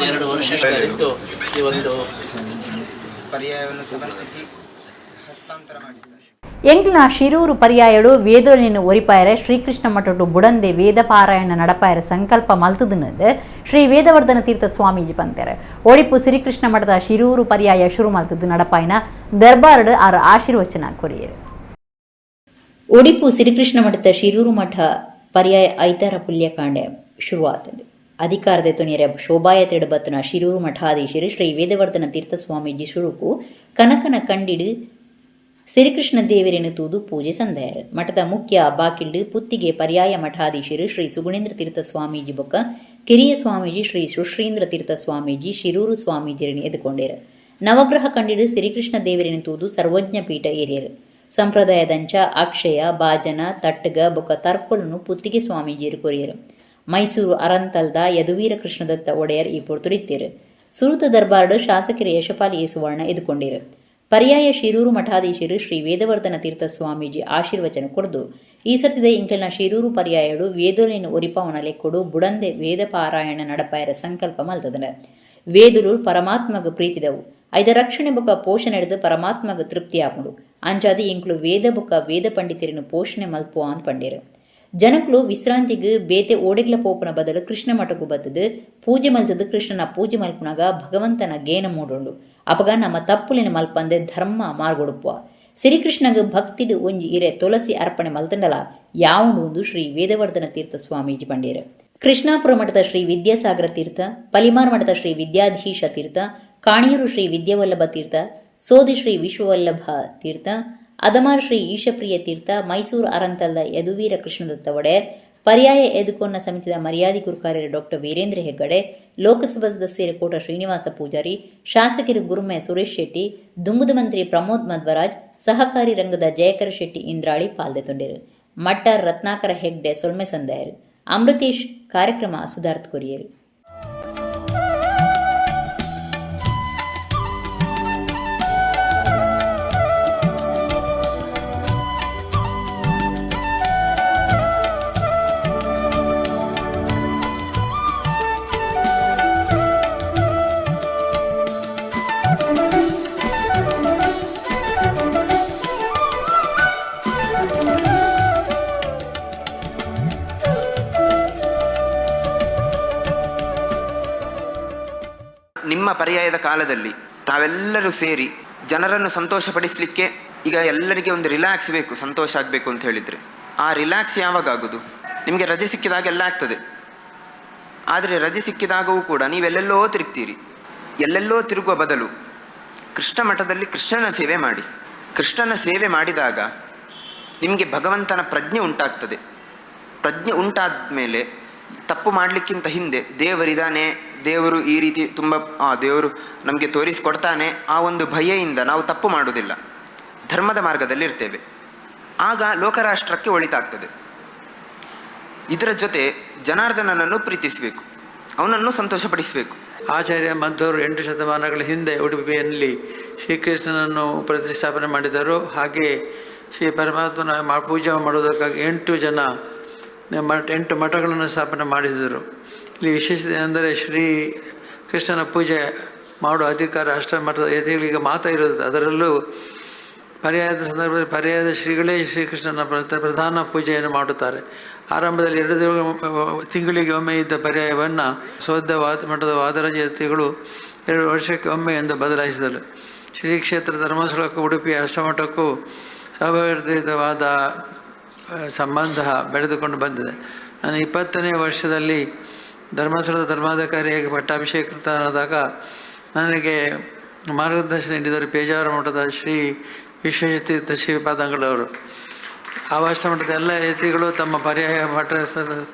2 ವರ್ಷಗಳಿದ್ದು ಈ ಒಂದು ಪರ್ಯಾಯವನ್ನು ಸಮರ್ಥಿಸಿ ಹಸ್ತಾಂತರ ಮಾಡಿದ್ದಾರೆ. ಎಂಕ್ಲಿನ ಶಿರೂರು ಪರ್ಯಾಯಡು ವೇದೋಲಿನ ಒರಿಪಾಯರೆ ಶ್ರೀಕೃಷ್ಣ ಮಠಡು ಬುಡಂದೆ ವೇದ ಪಾರಾಯಣ ನಡಪಾಯರ ಸಂಕಲ್ಪ ಮಲ್ತುದುನದು ಶ್ರೀ ವೇದವರ್ಧನ ತೀರ್ಥ ಸ್ವಾಮೀಜಿ ಪಂತೆರೆ. ಒಡಿಪು ಶ್ರೀಕೃಷ್ಣ ಮಠದ ಶಿರೂರು ಪರ್ಯಾಯ ಶುರು ಮಲ್ತುದು ನಡಪಾಯನ ದರ್ಬಾರಡು ಆರು ಆಶೀರ್ವಚನ ಕೊರಿಯರು. ಒಡಿಪು ಶ್ರೀಕೃಷ್ಣ ಮಠದ ಶಿರೂರು ಮಠ ಪರ್ಯಾಯ ಐತಾರ ಪುಲ್ಯಕಾಂಡೆ ಶುರುವಾತಂಡು. ಅಧಿಕಾರದ ತುನಿಯರ ಶೋಭಾಯಾತ್ರೆಡು ಬತ್ತನ ಶಿರೂರು ಮಠಾಧೀಶರು ಶ್ರೀ ವೇದವರ್ಧನ ತೀರ್ಥ ಸ್ವಾಮೀಜಿ ಶುರುಕು ಕನಕನ ಕಂಡಿಡು ಶ್ರೀಕೃಷ್ಣ ದೇವರನ್ನು ತೂದು ಪೂಜೆ ಸಂದಾಯರು. ಮಠದ ಮುಖ್ಯ ಬಾಕಿಲ್ಡು ಪುತ್ತಿಗೆ ಪರ್ಯಾಯ ಮಠಾಧೀಶರು ಶ್ರೀ ಸುಗುಣೇಂದ್ರ ತೀರ್ಥ ಸ್ವಾಮೀಜಿ ಬೊಕ್ಕ ಕಿರಿಯ ಸ್ವಾಮೀಜಿ ಶ್ರೀ ಸುಶ್ರೀಂದ್ರ ತೀರ್ಥ ಸ್ವಾಮೀಜಿ ಶಿರೂರು ಸ್ವಾಮೀಜಿರನ್ನು ಎದುಕೊಂಡೇರು. ನವಗ್ರಹ ಕಂಡಿಡು ಶ್ರೀಕೃಷ್ಣ ದೇವರನ್ನು ತೂದು ಸರ್ವಜ್ಞ ಪೀಠ ಏರಿಯರು. ಸಂಪ್ರದಾಯದಂಚ ಅಕ್ಷಯ ಬಾಜನ ತಟ್ಟಗ ಬೊಕ್ಕ ತರ್ಕೊಲನು ಪುತ್ತಿಗೆ ಸ್ವಾಮೀಜಿಯರು ಕೊರಿಯರು. ಮೈಸೂರು ಅರಂತಲ್ದ ಯದುವೀರ ಕೃಷ್ಣದತ್ತ ಒಡೆಯರ್ ಈ ಪೊರ್ತುಡಿತ್ತೀರು. ಸುರುತ ದರ್ಬಾರ್ಡು ಶಾಸಕರ ಯಶಪಾಲ್ ಎ ಸುವರ್ಣ ಎದುಕೊಂಡಿರು. ಪರ್ಯಾಯ ಶಿರೂರು ಮಠಾಧೀಶರು ಶ್ರೀ ವೇದವರ್ಧನ ತೀರ್ಥ ಸ್ವಾಮೀಜಿ ಆಶೀರ್ವಚನ ಕೊರ್ದು ಈ ಸರ್ತಿದ ಇಂಕಲ್ನ ಶಿರೂರು ಪರ್ಯಾಯಡು ವೇದೋಲಿನ ಒರಿಪಾವನ ಲೆಕ್ಕೊಡು ಬುಡಂದೆ ವೇದ ಪಾರಾಯಣ ನಡಪಾಯರ ಸಂಕಲ್ಪ ಮಲ್ತದನ. ವೇದುಲು ಪರಮಾತ್ಮಗ ಪ್ರೀತಿದವು, ಐದ ರಕ್ಷಣೆ ಬೊಕ ಪೋಷಣೆ ಹಿಡಿದು ಪರಮಾತ್ಮಗ ತೃಪ್ತಿ ಆಪುಂಡು. ಅಂಚಾದಿ ಇಂಕ್ಲು ವೇದ ಬೊಕ ವೇದ ಪಂಡಿತರನ್ನು ಪೋಷಣೆ ಮಲ್ಪುವ ಅಂತ ಪಂಡೇರು. ಜನಕ್ಲು ವಿಶ್ರಾಂತಿಗೆ ಬೇತೆ ಓಡೆಗ್ಲ ಪೋಪನ ಬದಲು ಕೃಷ್ಣ ಮಠಕ್ಕೂ ಬತ್ತದು ಪೂಜೆ ಮಲ್ತದು ಕೃಷ್ಣನ ಪೂಜೆ ಮಲ್ಪುನಾಗ ಭಗವಂತನ ಗೇನ ಮೂಡುಂಡು. ಅಪಗ ನಮ್ಮ ತಪ್ಪುಲಿನ ಮಲ್ಪಂದೆ ಧರ್ಮ ಮಾರ್ಗೊಡುಪುವ. ಶ್ರೀಕೃಷ್ಣಗ ಭಕ್ತಿಡು ಒಂಜಿ ಇರೆ ತುಳಸಿ ಅರ್ಪಣೆ ಮಲ್ತಂಡಲ ಯಾವುಂಡು ಒಂದು ಶ್ರೀ ವೇದವರ್ಧನ ತೀರ್ಥ ಸ್ವಾಮೀಜಿ ಪಂಡೇರು. ಕೃಷ್ಣಾಪುರ ಮಠದ ಶ್ರೀ ವಿದ್ಯಾಸಾಗರ ತೀರ್ಥ, ಪಲಿಮಾರ್ ಮಠದ ಶ್ರೀ ವಿದ್ಯಾಧೀಶ ತೀರ್ಥ, ಕಾಣಿಯೂರು ಶ್ರೀ ವಿದ್ಯಾವಲ್ಲಭ ತೀರ್ಥ, ಸೋದಿ ಶ್ರೀ ವಿಶ್ವವಲ್ಲಭ ತೀರ್ಥ, ಅದಮಾರ್ ಶ್ರೀ ಈಶಪ್ರಿಯ ತೀರ್ಥ, ಮೈಸೂರು ಅರಂತಲ್ದ ಯದುವೀರ ಕೃಷ್ಣದತ್ತ ಒಡೆಯರ್, ಪರ್ಯಾಯ ಎದುಕೊನ್ನ ಸಮಿತಿದ ಮರ್ಯಾದಿ ಗುರುಕಾರ್ಯರು ಡಾಕ್ಟರ್ ವೀರೇಂದ್ರ ಹೆಗ್ಗಡೆ, ಲೋಕಸಭಾ ಸದಸ್ಯರು ಕೋಟ ಶ್ರೀನಿವಾಸ ಪೂಜಾರಿ, ಶಾಸಕರು ಗುರುಮೆ ಸುರೇಶ್ ಶೆಟ್ಟಿ, ದುಂಬುದ ಮಂತ್ರಿ ಪ್ರಮೋದ್ ಮಧ್ವರಾಜ್, ಸಹಕಾರಿ ರಂಗದ ಜಯಕರ ಶೆಟ್ಟಿ ಇಂದ್ರಾಳಿ ಪಾಲ್ದೆ ತೊಂಡಿರು. ಮಟ್ಟ ರತ್ನಾಕರ ಹೆಗ್ಡೆ ಸೊಲ್ಮೆ ಸಂದಾಯರು. ಅಮೃತೇಶ್ ಕಾರ್ಯಕ್ರಮ ಸುಧಾರ್ತ್ ಕೊರಿಯರು. ನಿಮ್ಮ ಪರ್ಯಾಯದ ಕಾಲದಲ್ಲಿ ತಾವೆಲ್ಲರೂ ಸೇರಿ ಜನರನ್ನು ಸಂತೋಷಪಡಿಸಲಿಕ್ಕೆ, ಈಗ ಎಲ್ಲರಿಗೆ ಒಂದು ರಿಲ್ಯಾಕ್ಸ್ ಬೇಕು, ಸಂತೋಷ ಆಗಬೇಕು ಅಂತ ಹೇಳಿದರೆ ಆ ರಿಲ್ಯಾಕ್ಸ್ ಯಾವಾಗ ಆಗೋದು? ನಿಮಗೆ ರಜೆ ಸಿಕ್ಕಿದಾಗೆಲ್ಲ ಆಗ್ತದೆ. ಆದರೆ ರಜೆ ಸಿಕ್ಕಿದಾಗವೂ ಕೂಡ ನೀವೆಲ್ಲೆಲ್ಲೋ ತಿರುಗ್ತೀರಿ. ಎಲ್ಲೆಲ್ಲೋ ತಿರುಗುವ ಬದಲು ಕೃಷ್ಣ ಮಠದಲ್ಲಿ ಕೃಷ್ಣನ ಸೇವೆ ಮಾಡಿ. ಕೃಷ್ಣನ ಸೇವೆ ಮಾಡಿದಾಗ ನಿಮಗೆ ಭಗವಂತನ ಪ್ರಜ್ಞೆ ಉಂಟಾಗ್ತದೆ. ಪ್ರಜ್ಞೆ ಉಂಟಾದ ಮೇಲೆ ತಪ್ಪು ಮಾಡಲಿಕ್ಕಿಂತ ಹಿಂದೆ ದೇವರಿದ್ದಾನೆ, ದೇವರು ಈ ರೀತಿ ತುಂಬ ದೇವರು ನಮಗೆ ತೋರಿಸಿಕೊಡ್ತಾನೆ, ಆ ಒಂದು ಭಯದಿಂದ ನಾವು ತಪ್ಪು ಮಾಡುವುದಿಲ್ಲ, ಧರ್ಮದ ಮಾರ್ಗದಲ್ಲಿ ಇರ್ತೇವೆ. ಆಗ ಲೋಕರಾಷ್ಟ್ರಕ್ಕೆ ಒಳಿತಾಗ್ತದೆ. ಇದರ ಜೊತೆ ಜನಾರ್ದನನನ್ನು ಪ್ರೀತಿಸಬೇಕು, ಅವನನ್ನು ಸಂತೋಷಪಡಿಸಬೇಕು. ಆಚಾರ್ಯ ಮಧ್ವರು 8 ಶತಮಾನಗಳ ಹಿಂದೆ ಉಡುಪಿಯಲ್ಲಿ ಶ್ರೀಕೃಷ್ಣನನ್ನು ಪ್ರತಿಷ್ಠಾಪನೆ ಮಾಡಿದರು. ಹಾಗೆಯೇ ಶ್ರೀ ಪರಮಾತ್ಮನ ಪೂಜೆ ಮಾಡುವುದಕ್ಕಾಗಿ 8 ಮಠಗಳನ್ನು ಸ್ಥಾಪನೆ ಮಾಡಿದರು. ಇಲ್ಲಿ ವಿಶೇಷತೆ ಅಂದರೆ ಶ್ರೀ ಕೃಷ್ಣನ ಪೂಜೆ ಮಾಡುವ ಅಧಿಕಾರ ಅಷ್ಟಮಠದ ಯತಿಗಳಿಗೆ ಮಾತ್ರ ಇರುತ್ತದೆ. ಅದರಲ್ಲೂ ಪರ್ಯಾಯದ ಸಂದರ್ಭದಲ್ಲಿ ಪರ್ಯಾಯದ ಶ್ರೀಗಳೇ ಶ್ರೀಕೃಷ್ಣನ ಪ್ರಧಾನ ಪೂಜೆಯನ್ನು ಮಾಡುತ್ತಾರೆ. ಆರಂಭದಲ್ಲಿ 2 ತಿಂಗಳಿಗೆ ಒಮ್ಮೆ ಇದ್ದ ಪರ್ಯಾಯವನ್ನು ಸೋದ್ದ ಮಠದ ವಾದರಾಜ ಯತಿಗಳು 2 ವರ್ಷಕ್ಕೆ ಒಮ್ಮೆ ಎಂದು ಬದಲಾಯಿಸಿದರು. ಶ್ರೀ ಕ್ಷೇತ್ರ ಧರ್ಮಸ್ಥಳಕ್ಕೂ ಉಡುಪಿಯ ಅಷ್ಟಮಠಕ್ಕೂ ಸೌಹಾರ್ದಯುತವಾದ ಸಂಬಂಧ ಬೆಳೆದುಕೊಂಡು ಬಂದಿದೆ. ನಾನು 20ನೇ ವರ್ಷದಲ್ಲಿ ಧರ್ಮಸ್ಥಳದ ಧರ್ಮಾಧಿಕಾರಿಯಾಗಿ ಪಟ್ಟಾಭಿಷೇಕೃತನಾದಾಗ ನನಗೆ ಮಾರ್ಗದರ್ಶನ ನೀಡಿದರು ಪೇಜಾವರ ಮಠದ ಶ್ರೀ ವಿಶ್ವತೀರ್ಥ ಶ್ರೀಪಾದಂಗಳವರು. ಆ ಮಠದ ಎಲ್ಲ ಯತಿಗಳು ತಮ್ಮ ಪರ್ಯಾಯ ಮಠ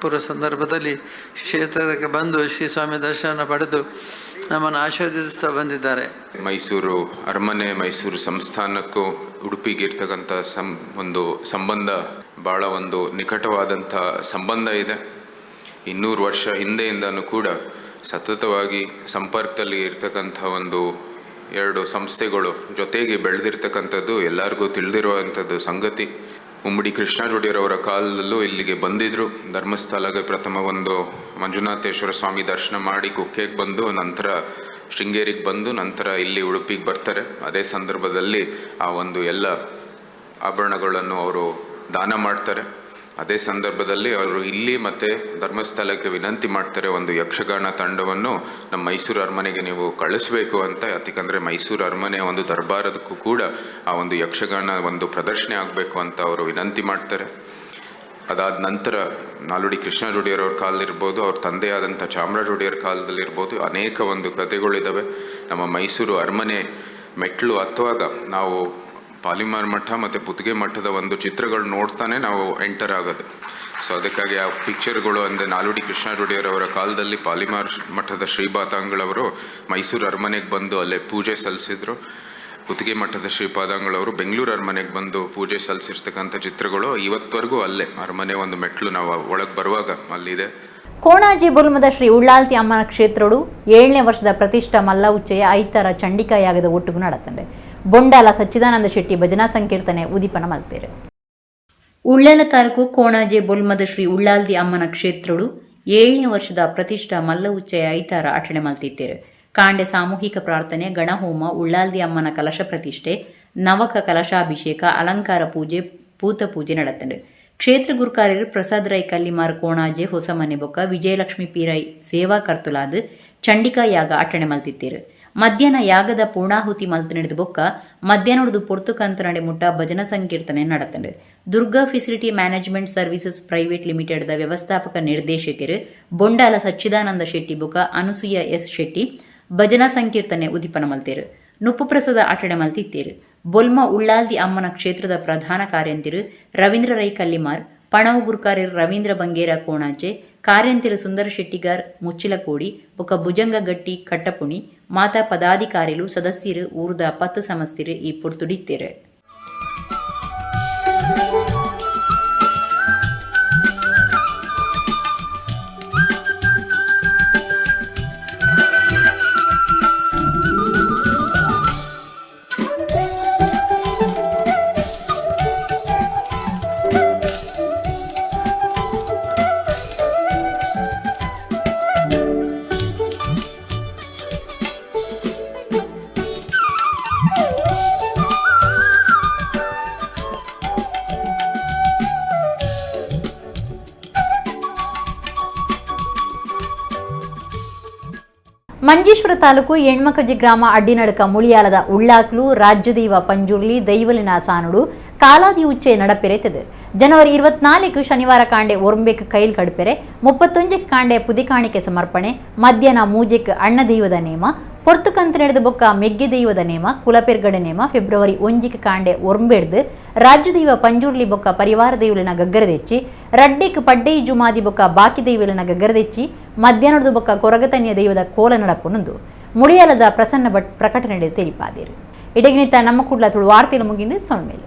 ಪೂರ್ವ ಸಂದರ್ಭದಲ್ಲಿ ಕ್ಷೇತ್ರಕ್ಕೆ ಬಂದು ಶ್ರೀ ಸ್ವಾಮಿ ದರ್ಶನ ಪಡೆದು ನಮ್ಮನ್ನು ಆಶೀರ್ವದಿಸುತ್ತಾ ಬಂದಿದ್ದಾರೆ. ಮೈಸೂರು ಅರಮನೆ, ಮೈಸೂರು ಸಂಸ್ಥಾನಕ್ಕೂ ಉಡುಪಿಗೆ ಇರ್ತಕ್ಕಂಥ ಒಂದು ಸಂಬಂಧ ಭಾಳ ಒಂದು ನಿಕಟವಾದಂಥ ಸಂಬಂಧ ಇದೆ. 200 ವರ್ಷ ಹಿಂದೆಯಿಂದನೂ ಕೂಡ ಸತತವಾಗಿ ಸಂಪರ್ಕದಲ್ಲಿ ಇರ್ತಕ್ಕಂಥ ಒಂದು 2 ಸಂಸ್ಥೆಗಳು ಜೊತೆಗೆ ಬೆಳೆದಿರ್ತಕ್ಕಂಥದ್ದು ಎಲ್ಲರಿಗೂ ತಿಳಿದಿರುವಂಥದ್ದು ಸಂಗತಿ. ಉಮ್ಮಡಿ ಕೃಷ್ಣಾಜೋಡಿಯರವರ ಕಾಲದಲ್ಲೂ ಇಲ್ಲಿಗೆ ಬಂದಿದ್ದರು. ಧರ್ಮಸ್ಥಳಕ್ಕೆ ಪ್ರಥಮ ಒಂದು ಮಂಜುನಾಥೇಶ್ವರ ಸ್ವಾಮಿ ದರ್ಶನ ಮಾಡಿ ಕುಕ್ಕೆಗೆ ಬಂದು ನಂತರ ಶೃಂಗೇರಿಗೆ ಬಂದು ನಂತರ ಇಲ್ಲಿ ಉಡುಪಿಗೆ ಬರ್ತಾರೆ. ಅದೇ ಸಂದರ್ಭದಲ್ಲಿ ಆ ಒಂದು ಎಲ್ಲ ಆಭರಣಗಳನ್ನು ಅವರು ದಾನ ಮಾಡ್ತಾರೆ. ಅದೇ ಸಂದರ್ಭದಲ್ಲಿ ಅವರು ಇಲ್ಲಿ ಮತ್ತು ಧರ್ಮಸ್ಥಳಕ್ಕೆ ವಿನಂತಿ ಮಾಡ್ತಾರೆ, ಒಂದು ಯಕ್ಷಗಾನ ತಂಡವನ್ನು ನಮ್ಮ ಮೈಸೂರು ಅರಮನೆಗೆ ನೀವು ಕಳಿಸ್ಬೇಕು ಅಂತ. ಯಾಕಂದರೆ ಮೈಸೂರು ಅರಮನೆಯ ಒಂದು ದರ್ಬಾರದಕ್ಕೂ ಕೂಡ ಆ ಒಂದು ಯಕ್ಷಗಾನ ಒಂದು ಪ್ರದರ್ಶನ ಆಗಬೇಕು ಅಂತ ಅವರು ವಿನಂತಿ ಮಾಡ್ತಾರೆ. ಅದಾದ ನಂತರ ನಾಲ್ವಡಿ ಕೃಷ್ಣರಾಜ ಒಡೆಯರ್ ಅವ್ರ ಕಾಲದಲ್ಲಿರ್ಬೋದು, ಅವ್ರ ತಂದೆಯಾದಂಥ ಚಾಮರಾಜ ಒಡೆಯರ್ ಕಾಲದಲ್ಲಿರ್ಬೋದು, ಅನೇಕ ಒಂದು ಕಥೆಗಳಿದ್ದಾವೆ. ನಮ್ಮ ಮೈಸೂರು ಅರಮನೆ ಮೆಟ್ಲು ಹತ್ತುವಾಗ ನಾವು ಪಾಲಿಮಾರ್ ಮಠ ಮತ್ತು ಪುತ್ತಿಗೆ ಮಠದ ಒಂದು ಚಿತ್ರಗಳು ನೋಡ್ತಾನೆ ನಾವು ಎಂಟರ್ ಆಗೋದು. ಸೊ ಅದಕ್ಕಾಗಿ ಆ ಪಿಕ್ಚರ್ಗಳು ಅಂದರೆ ನಾಲ್ವಡಿ ಕೃಷ್ಣರಾಜ ಒಡೆಯರ್ ಅವರ ಕಾಲದಲ್ಲಿ ಪಾಲಿಮಾರ್ ಮಠದ ಶ್ರೀಪಾದಂಗಳವರು ಮೈಸೂರು ಅರಮನೆಗೆ ಬಂದು ಅಲ್ಲೇ ಪೂಜೆ ಸಲ್ಲಿಸಿದರು. ಪುತ್ತಿಗೆ ಮಠದ ಶ್ರೀಪಾದಂಗಳವರು ಬೆಂಗಳೂರು ಅರಮನೆಗೆ ಬಂದು ಪೂಜೆ ಸಲ್ಲಿಸಿರ್ತಕ್ಕಂಥ ಚಿತ್ರಗಳು ಇವತ್ತವರೆಗೂ ಅಲ್ಲೇ ಅರಮನೆ ಒಂದು ಮೆಟ್ಲು ನಾವು ಒಳಗೆ ಬರುವಾಗ ಅಲ್ಲಿದೆ. ಕೋಣಾಜಿ ಬೊಲ್ಮದ ಶ್ರೀ ಉಳ್ಳಾಲ್ತಿ ಅಮ್ಮನ ಕ್ಷೇತ್ರಡು 7ನೇ ವರ್ಷದ ಪ್ರತಿಷ್ಠಾ ಮಲ್ಲ ಉಚ್ಚಯ ಐತರ ಚಂಡಿಕಾ ಯಾಗದ ಒಟ್ಟುಗು ನಡತಂಡೆ. ಬೊಂಡಾಲ ಸಚ್ಚಿದಾನಂದ ಶೆಟ್ಟಿ ಭಜನಾ ಸಂಕೀರ್ತನೆ ಉದೀಪನ ಮಲ್ತೇರು. ಉಳ್ಳಾಲ ತಾಲೂಕು ಕೋಣಾಜೆ ಬೊಲ್ಮದ ಶ್ರೀ ಉಳ್ಳಾಲ್ದಿ ಅಮ್ಮನ ಕ್ಷೇತ್ರಡು 7ನೇ ವರ್ಷದ ಪ್ರತಿಷ್ಠಾ ಮಲ್ಲ ಉಚ್ಚಯ ಐತಾರ ಆಚರಣೆ ಮಲ್ತಿತ್ತೇರು. ಕಾಂಡೆ ಸಾಮೂಹಿಕ ಪ್ರಾರ್ಥನೆ, ಗಣಹೋಮ, ಉಳ್ಳಾಲ್ದಿ ಅಮ್ಮನ ಕಲಶ ಪ್ರತಿಷ್ಠೆ, ನವಕ ಕಲಶಾಭಿಷೇಕ, ಅಲಂಕಾರ ಪೂಜೆ, ಪೂತ ಪೂಜೆ ನಡತಂಡು. ಕ್ಷೇತ್ರ ಗುರುಕಾರ್ಯರು ಪ್ರಸಾದ್ ರೈ ಕಲ್ಲಿಮಾರ್ ಕೋಣಾಜೆ ಹೊಸಮನೆ ಬೊಕ್ಕ ವಿಜಯಲಕ್ಷ್ಮಿ ಪೀರೈ ಸೇವಾ ಕರ್ತುಲಾದ್ ಚಂಡಿಕಾ ಯಾಗ ಆಚರಣೆ ಮಲ್ತಿತ್ತೇರು. ಮಧ್ಯಾಹ್ನ ಯಾಗದ ಪೂರ್ಣಾಹುತಿ ಮಲ್ತು ನಡೆದು ಬೊಕ್ಕ ಮಧ್ಯಾಹ್ನದ ಪೊರ್ತುಕಂತ ನಡೆ ಮುಟ್ಟ ಭಜನಾ ಸಂಕೀರ್ತನೆ ನಡತಂಡು. Durga facility management services private ಲಿಮಿಟೆಡ್ದ ವ್ಯವಸ್ಥಾಪಕ ನಿರ್ದೇಶಕರು ಬೊಂಡಾಲ ಸಚ್ಚಿದಾನಂದ ಶೆಟ್ಟಿ ಬೊಕ್ಕ ಅನುಸೂಯ ಎಸ್ ಶೆಟ್ಟಿ ಭಜನಾ ಸಂಕೀರ್ತನೆ ಉದೀಪನ ಮಲ್ತೇರು. ನುಪ್ಪು ಪ್ರಸಾದ ಆಚರಣೆ ಮಲ್ತಿತ್ತೇರು. ಬೊಲ್ಮ ಉಳ್ಳಾಲ್ದಿ ಅಮ್ಮನ ಕ್ಷೇತ್ರದ ಪ್ರಧಾನ ಕಾರ್ಯಂತಿರು ರವೀಂದ್ರ ರೈ ಕಲ್ಲಿಮಾರ್, ಪಣವು ಗುರ್ಕಾರ್ಯರು ರವೀಂದ್ರ ಬಂಗೇರ ಕೋಣಾಜೆ, ಕಾರ್ಯಂತಿರು ಸುಂದರ ಶೆಟ್ಟಿಗಾರ್ ಮುಚ್ಚಿಲಕೋಡಿ ಬೊಕ್ಕ ಭುಜಂಗ ಗಟ್ಟಿ ಕಟ್ಟಪುಣಿ, ಮಾತಾ ಪದಾಧಿಕಾರಿಲು ಸದಸ್ಯರು ಊರ್ದ 10 ಸಮಸ್ತಿರು ಈ ಪೊರ್ತುಡಿತ್ತೇರು. ಮಂಜೇಶ್ವರ ತಾಲೂಕು ಎಣ್ಮಕಜಿ ಗ್ರಾಮ ಅಡ್ಡಿನಡಕ ಮುಳಿಯಾಲದ ಉಳ್ಳಾಕ್ಲು ರಾಜ್ಯದೈವ ಪಂಜುರ್ಲಿ ದೈವಲಿನ ಸಾನುಡು ಕಾಲಾದಿ ಉಚ್ಚೆ ನಡಪೆರೆತದೆ. ಜನವರಿ 24 ಶನಿವಾರ ಕಾಂಡೆ ಒರ್ಂಬೆಕ್ ಕೈಲ್ ಕಡ್ಪೆರೆ, 31 ಕಾಂಡೆ ಪುದಿಕಾಣಿಕೆ ಸಮರ್ಪಣೆ, ಮಧ್ಯಾಹ್ನ ಮೂಜೆಕ್ ಅಣ್ಣ ದೈವದ ನೇಮ, ಪೊರ್ತುಕಂತ ನಡೆದ ಬೊಕ್ಕ ಮೆಗ್ಗೆ ದೈವದ ನೇಮ, ಕುಲಪೆರ್ಗಡೆ ನೇಮ, ಫೆಬ್ರವರಿ 1 ಕಾಂಡೆ ಒರ್ಂಬೆಡ್ದು ರಾಜ್ಯದೈವ ಪಂಜುರ್ಲಿ ಬೊಕ್ಕ ಪರಿವಾರ ದೈವಲಿನ ಗಗ್ಗರದೆಚ್ಚಿ, ರಡ್ಡೆಕ್ ಪಡ್ಡೈ ಜುಮಾದಿ ಬೊಕ್ಕ ಬಾಕಿ ದೈವಲಿನ ಗಗ್ಗರದೆಚ್ಚಿ, ಮಧ್ಯಾಹ್ನದ ಬೊಕ್ಕ ಕೊರಗತನ್ಯ ದೈವದ ಕೋಲ ನಡಪುನೊಂದು ಮುಳಿಯಾಲದ ಪ್ರಸನ್ನ ಭಟ್ ಪ್ರಕಟಣೆ ತಿಳಿಪಾದಿರು. ಇಡಗಿನಿತ ನಮ್ಮ ಕೂಡ್ಲ ತುಳು ವಾರ್ತೆಲು ಮುಗಿಂಡು ಸೊನ್ಮೇಲೆ.